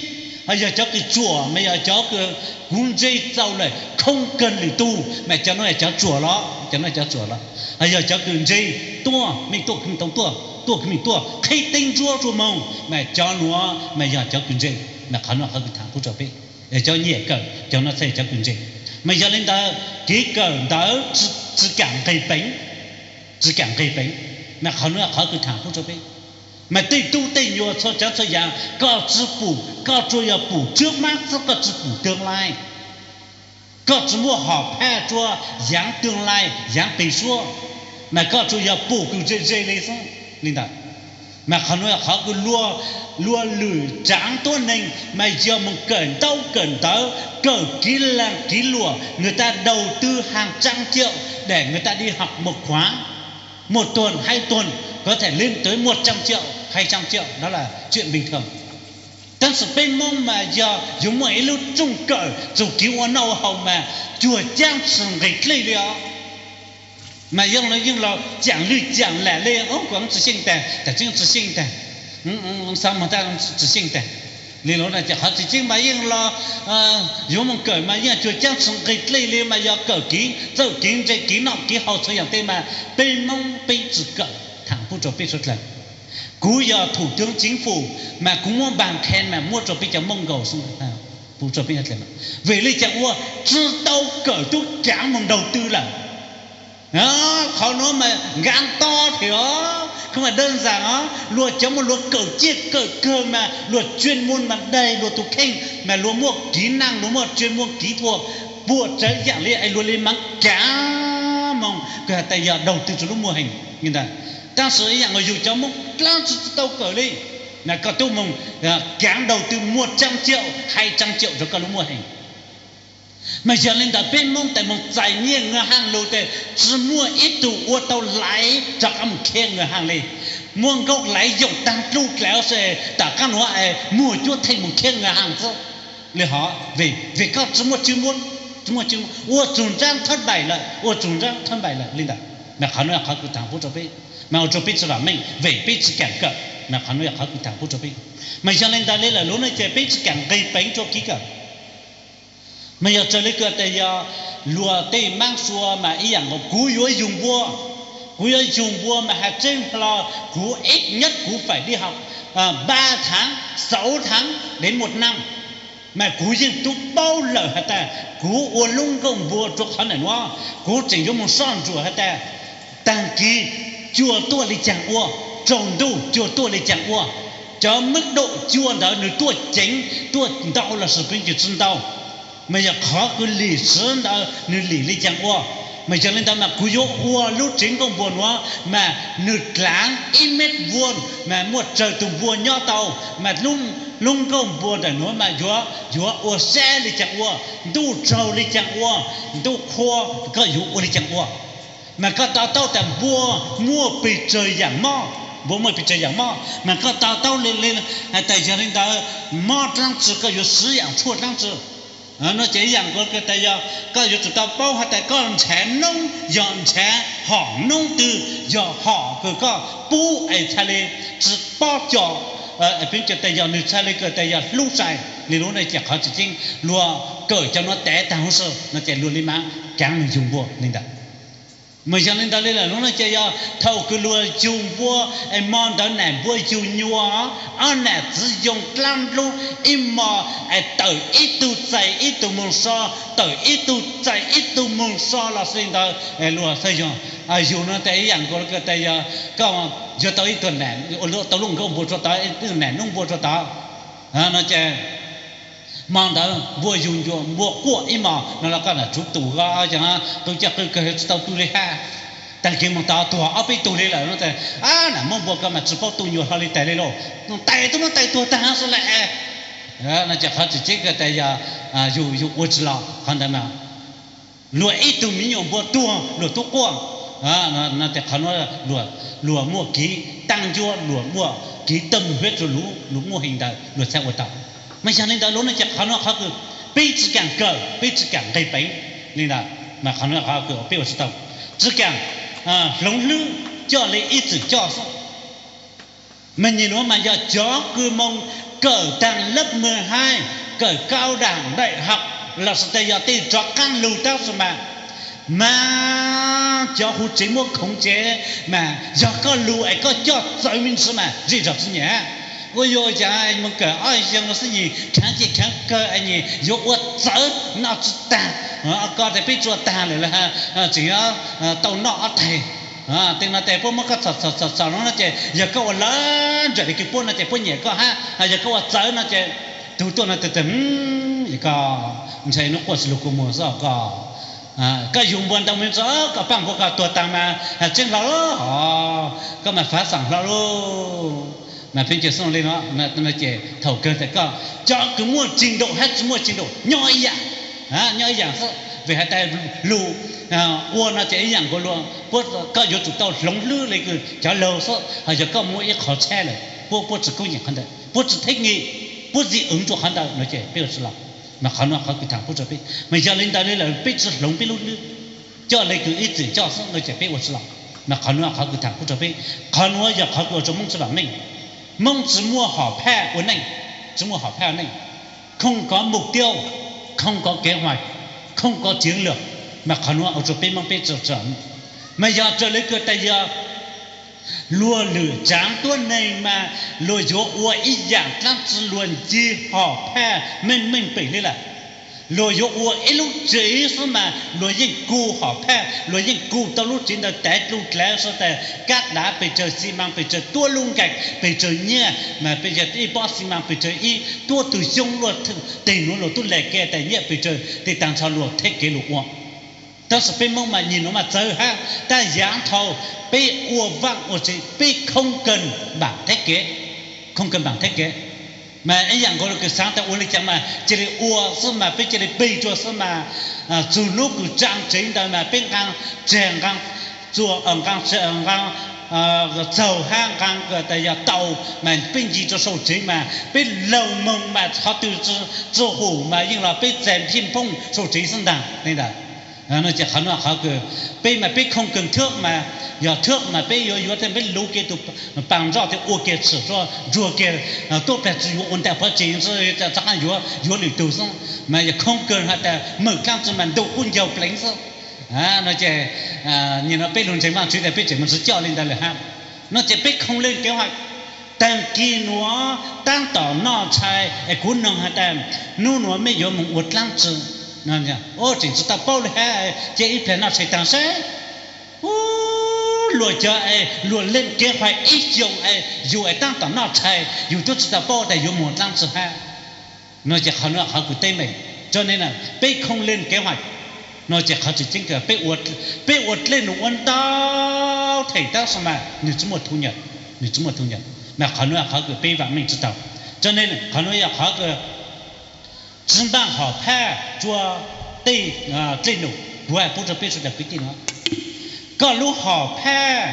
ho yog cov kws ruam, mas yog cov kws kuv ntseeg txaus lawm không cần lwm tug, mas cov nuav yog cov ruam los, cov nuav cov ruam los. Ho yog cov kws ntseeg tuaj, mej tuaj kuv yeej tau tuaj, tuaj kuv yeej tuaj, qhib teeb ntsuab rua moog, mas cov nuav mas yog cov kws ntseeg. Mas qhov nuav qhov kws thaam kuv rua peb, cov nyiam kawm cov nuav txhaj cov kws ntseeg. Mas yog li ntawd kev kawm ntawv tsi kaam nqeg peev, tsi kaam nqeg peev. Mas qhov nuav qhov kws thaam kuv rua peb. Mas tej tub tej nyuas txhua tsav txhua yaam koj tsi pum, koj tsuas yog pum trước mắt xwb, koj tsi pum tương lai. Koj tsi muaj hom phaj rua yaav tương lai yaav peg suab, mas koj tsuas yog pum kws ze ze li xwb li ntawd. Mas qhov nuav qhov kws luag lwm tsaav tuab neeg mas yog moog kawm ntaub kawm ntawv, kawm kiv laag kiv luam, người ta đầu tư hàng trăm triệu để người ta đi học một khóa, một tuần, hai tuần, có thể lên tới một trăm triệu, hai trăm triệu, đó là chuyện bình thường. Tab sis peb Moob mas yog yug muaj ib lub rooj kawm txug kev ua noj ua haus mas cuag caab tsi nqeg dlej li os. Mas yog los yeej los caam lwj caam lam li, kuv tsi xyeej taag, taam tseeb tsi xyeej taag, xaav moog taag tsi xyeej taag. Li lawm no ces qhov tsis tseeb mas yeej los yuav mus kawm mas yeej cuag caab tsi nqis dlej li mas yog kawm kiv txawj kiv ntse kiv noj kiv haus txhua yaam tej mas peb Moob peb tsi kawm thaam pub rua peb suav dlawg. Kuv yog thum coob ceev fum mas kuv muab npaag khen mas muab rua peb cov Moob nkaus xwb. Vim le caag ua tsi tau kawm tub kaav moog ntaug tw lawm. Qhov nuav mas nkav to thiab os, kuj mas dawb ntsag os, luag cov muaj luag kawm ciaj kawm kawg mas luag chuyên môn mas daig luag tug kheej mas luag muaj kiv naaj luag muaj chuyên môn kiv thuam puam tsawv yaam li es luag li maav kaav moog kws has tas yog đầu tư rua lub mô hình li ntawd. Tab sis ib yaam yug cov Moob dlaab tsi tsi tau kawm li, mas koj tub moog kaav đầu tư mua trăm triệu hai trăm triệu rua koj lub mô hình. Mas yog li ntawd peb Moob tes moog txais nyiaj ngân hàng lug tes tsi muaj ib tug ua tau laiv rov qaab mus khia ngân hàng li. Muaj nkauj laiv yoom taag dlub dlawv se tom qaab nuav es muag cuab theej mus khia ngân hàng xwb. Li hov vim koj tsi muaj chuyên môn, tsi muaj chuyên môn, ua txug nraab thất bại lawm, ua txug nraab thất bại lawm li ntawd. Mas qhov nuav qhov kws thaam pub rua peb, mas ua rua peb tsi vam meej vim peb tsi kaam kawm. Mas qhov nuav yog qhov kws thaam pub rua peb. Mas yog li ntawd li lawm lub nuav ces peb tsi kaam nqis peev rua kev kawm. Mas yog raws li kws tas yog luag tej maab sua mas ib yaam nkaus kuv yuav yug npua, kuv yuav yug npua mas has tseeb hlo kuv ít nhất kuv phải đi học ba tháng, sáu tháng đến một năm. Mas kuv yeej tub paub lawm has tas kuv ua lub nkauj npua rua qhov ntawm nuav, kuv tseem yuav moog soj ntsuam has tas taag kis cua tuaj li caag ua, tsaus ntuj cua tuaj li caag ua, cov mức độ cua ntawd nws tuaj ceev tuaj ntau lossis peb cua tsi ntau. Mas yog qhov kws lim siv ntawd nws lim li caag ua. Mas yog li ntawd mas kuv yuav ua lub tsev nkauj npua nuav mas nws dlaav ib mét vuông mas muaj tsawg tug npua nyob tau, mas lub nkauj npua ntawm nuav mas yuav, yuav ua sab li caag ua, ntuj tsaug li caag ua, ntuj qhua, koj yuav ua li caag ua. Mas koj to taub tas npua muaj pes tsawg yaam mob, npua muaj pes tsawg yaam mob, mas koj to taub li, has tas yog li ntawd mob dlaab tsi koj yuav siv yaam tshuaj dlaab tsi. No ces ib yaam nkaus tas yog koj yuav tsum tau paub has tas koj nrhav noob yog nrhav hom noob twg, yog hom kws koj pub es txhaj li tsi pob co, peb tas yog nws txhaj li kws tas yog hlub sai. Li lub no ces qhov tseem ceeb luag kawm cov nuav tav taag huv si no ces luag li mas kaav moog yug npua li ntawd. Mas yog li ntawd li lawm lub no ces yog thaum kws luag yug npua es mo ntawd nam npua yug nyuas, ob nam txiv yoo dlaab ntuj ib mo es tawm ib tug txais ib tug moog so, tawm ib tug txais ib tug moog so los xwb li ntawd. Luag xav yug, yug no tas ib yaam nkaus tas yog koj yuav tau ib tug nam, tau lub nkauj npua rua tod, ib tug nam noob npua rua tod. No ces mo ntawd npua yug nyuas npua quaj ib mo no los koj nam tsuv tus, tub coj qw kawg tsi tau tu li hab. Taag kis moog tod tuag ob peb tug li lawm no tas, nam moob npua koj mas tsi paub tu nyuas hlo li tas li lauj, tais tub muab tais tuag taag xwb lawm. No ces qhov tseem ceeb kws tas yog yug, yug ua tsi los qhov ntawd mas luag ib tug me nyuam npua tuag luag tub quaj. No ces qhov nuav luag muaj kev taab ncuab, luag muaj kev tâm huyết rua lub mô hình ntawd luag txhaj ua tau. Mas yog li ntawd lub no ces qhov nuav qhov kws peb tsi kaam kawm, peb tsi kaam nqeg peev li ntawd, mas qhov nuav qhov kws peb ua tsi tau. Tsi kaam hloov hlwb coj li ib txwm coj xwb. Mas nyem nuav mas yog cov kws moog kawm taag lớp mười hai, kawm cao đẳng đại học lossis tas yog tej rov qaab lug tab sis mas, mas cov huv tsev muab khoov tsev mas yog koj lug es koj coj txawv me ntsis mas zej zog tsi nyem. Ua yuav cas moog kawm ob xyoos los xwb nyem khaav ces khaav kawg es nyem yuav ua txawv noj tsi taag. Koj tas peb tsi ua taag lawm, tseem yuav tau noj ob taig. Tej no tas puab muab koj txhom txhom txhom txhom no ces yog koj ua lawv nraim li kws puab no ces puab nyem koj hab. Yog koj ua txawv no ces tug tuaj no tas tas, koj ntshai nub quaj tsi lug kua muag xwb koj. Koj yug npua ntau me ntsis, koj paaj npua koj tuag taag mas tseeb hlo, koj mas fav xaam hlo lauj. Mas pheej cog xoo li no, ces thaum kawg tas koj cov kws muaj trình độ hab tsi muaj trình độ nyob ib yaam, nyob ib yaam xwb. Vim has tas lug ua no ces ib yaam nkaus luag, koj yuav tsum tau hloov hlwb li kws cov laug xwb. Ho yog koj muaj ib qhov tshab lawm, puab, puab tsi koob yeem qhov ntawd, puab tsi theb ngi, puab tsi wv rua qhov ntawd no ces peb ua tsi los. Mas qhov nuav qhov kws thaam pub rua peb, mas yog li ntawd li lawm peb tsi hloov peb lub hlwb coj li kws ib txwm coj xwb no ces peb ua tsi los. Mas qhov nuav qhov kws thaam pub rua peb, qhov nuav yog qhov kws ua rua Moob tsi vam meej. Moob tsi muaj hom phaj ua neej. tsis muaj hom phaj neej, không có mục tiêu, không có kế hoạch, không có chiến lược, mas qhov nuav ua rua peb Moob peb tsi tsi, mas yog raws le kws tas yog luag lwm tsaav tuab neeg mas luag yuav ua ib yaam dlaab tsi luag ncig hom phaj meej meej pem le lawm. Luag yuav ua ib lub tsev xwb mas luag yeej kug hom phaj, luag yeej kug tau lub tsev ntawd tav dlu dlav sab tas kab dav pes tsawg, xi mas pes tsawg, tuab lub nkaim pes tsawg nyiaj, mas peb yog ib pob xi mas pes tsawg ib, tuab tug xyoob luaj teg nuav luag tub le ke tas nyiaj pes tsawg, tej taag nrho luag theb kev luag ua. Tab sis peb Moob mas nyim nuav mas txawv hab, tab yaav thaus peb ua vaaj ua tsev, peb không cần bản thiết kế, không cần bản thiết kế. Mas ib yaam nkaus lug kws xaav tas ua le caag mas cia li ua xwb mas peb cia li pig rua xwb mas, txug nub kws tsaa tsev ntawd mas peb nqaa tseg nqaa txuas, nqaa nqaa txaug hab nqaa tas yog tau, mas peb ncig rua sau tsev mas peb laug moog mas qhov twg tsi hum mas yeej los peb txais phij phooj sau tsev xwb ntaag le ntawd. No ces qhov nuav qhov kws peb mas peb không cần thước mas, yog thước mas peb yuav yuav tej peb luv kiag tug paas nroj tes ua kiag tshwm rua ntsuag kiag, tuab plag tsi yuav ua ntaag pov tseg xwb, rov qaab yuav yuav lwm tug xwb. Mas yog không cần has tas mawm dlaab tsi mas ntuj kub ncaug pleev xwb. No ces nyim nuav peb lug ntseeg Vaajtswv tas peb tseem moog tsi coj le ntawd lawm hab. No ces peb không lên kế hoạch, taag kis nuav taab tom noj tshais es kuv noog has tas nub nuav mej yuav moog ua dlaab tsi. Tseem tsi tau paub le hab, cia ib plag noj tshais taag seb. Ub, luag cov es luag lên kế hoạch ib xyoos es yug es taab tom noj tshais yug tub tsi tau paub tas yuav moog dlaab tsi hab. No ces qhov nuav qhov kws teeb meem, tso ne peb không lên kế hoạch, no ces qhov tseem ceeb kws peb ua dlej num ua ntau them tab sis mas nwg tsi muaj thu nyam, nwg tsi muaj thu nyam, mas qhov nuav qhov kws peb vaam meej tsi tau. Tso ne qhov nuav yog qhov kws tsi npaaj hom phaj rua tej dlej num, kuv has pub rua peb sawv daws kwv tij nuav, koj lub hom phaj,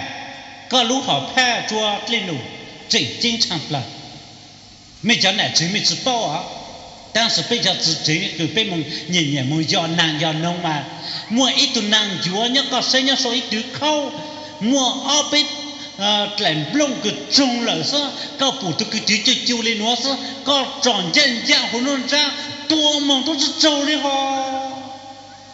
koj lub hom phaj rua dlej num tseem ceeb tshaaj plawg. Mej cov nam tsev mej tsi paub os, tab sis peb cov txiv tsev kws peb moog nyiam nyiam moog yos naag yos noog mas, muaj ib tug naag ncuav nyob koj saib nyob sau ib twv khaub, muaj ob peb dlaim nplooj kws tsoog lawm xwb, koj pum tug kws twv cu cu le nuav xwb, koj tsom ncaaj ncaaj huv nruab nrab, tua moog tub tsi tsaug le hos.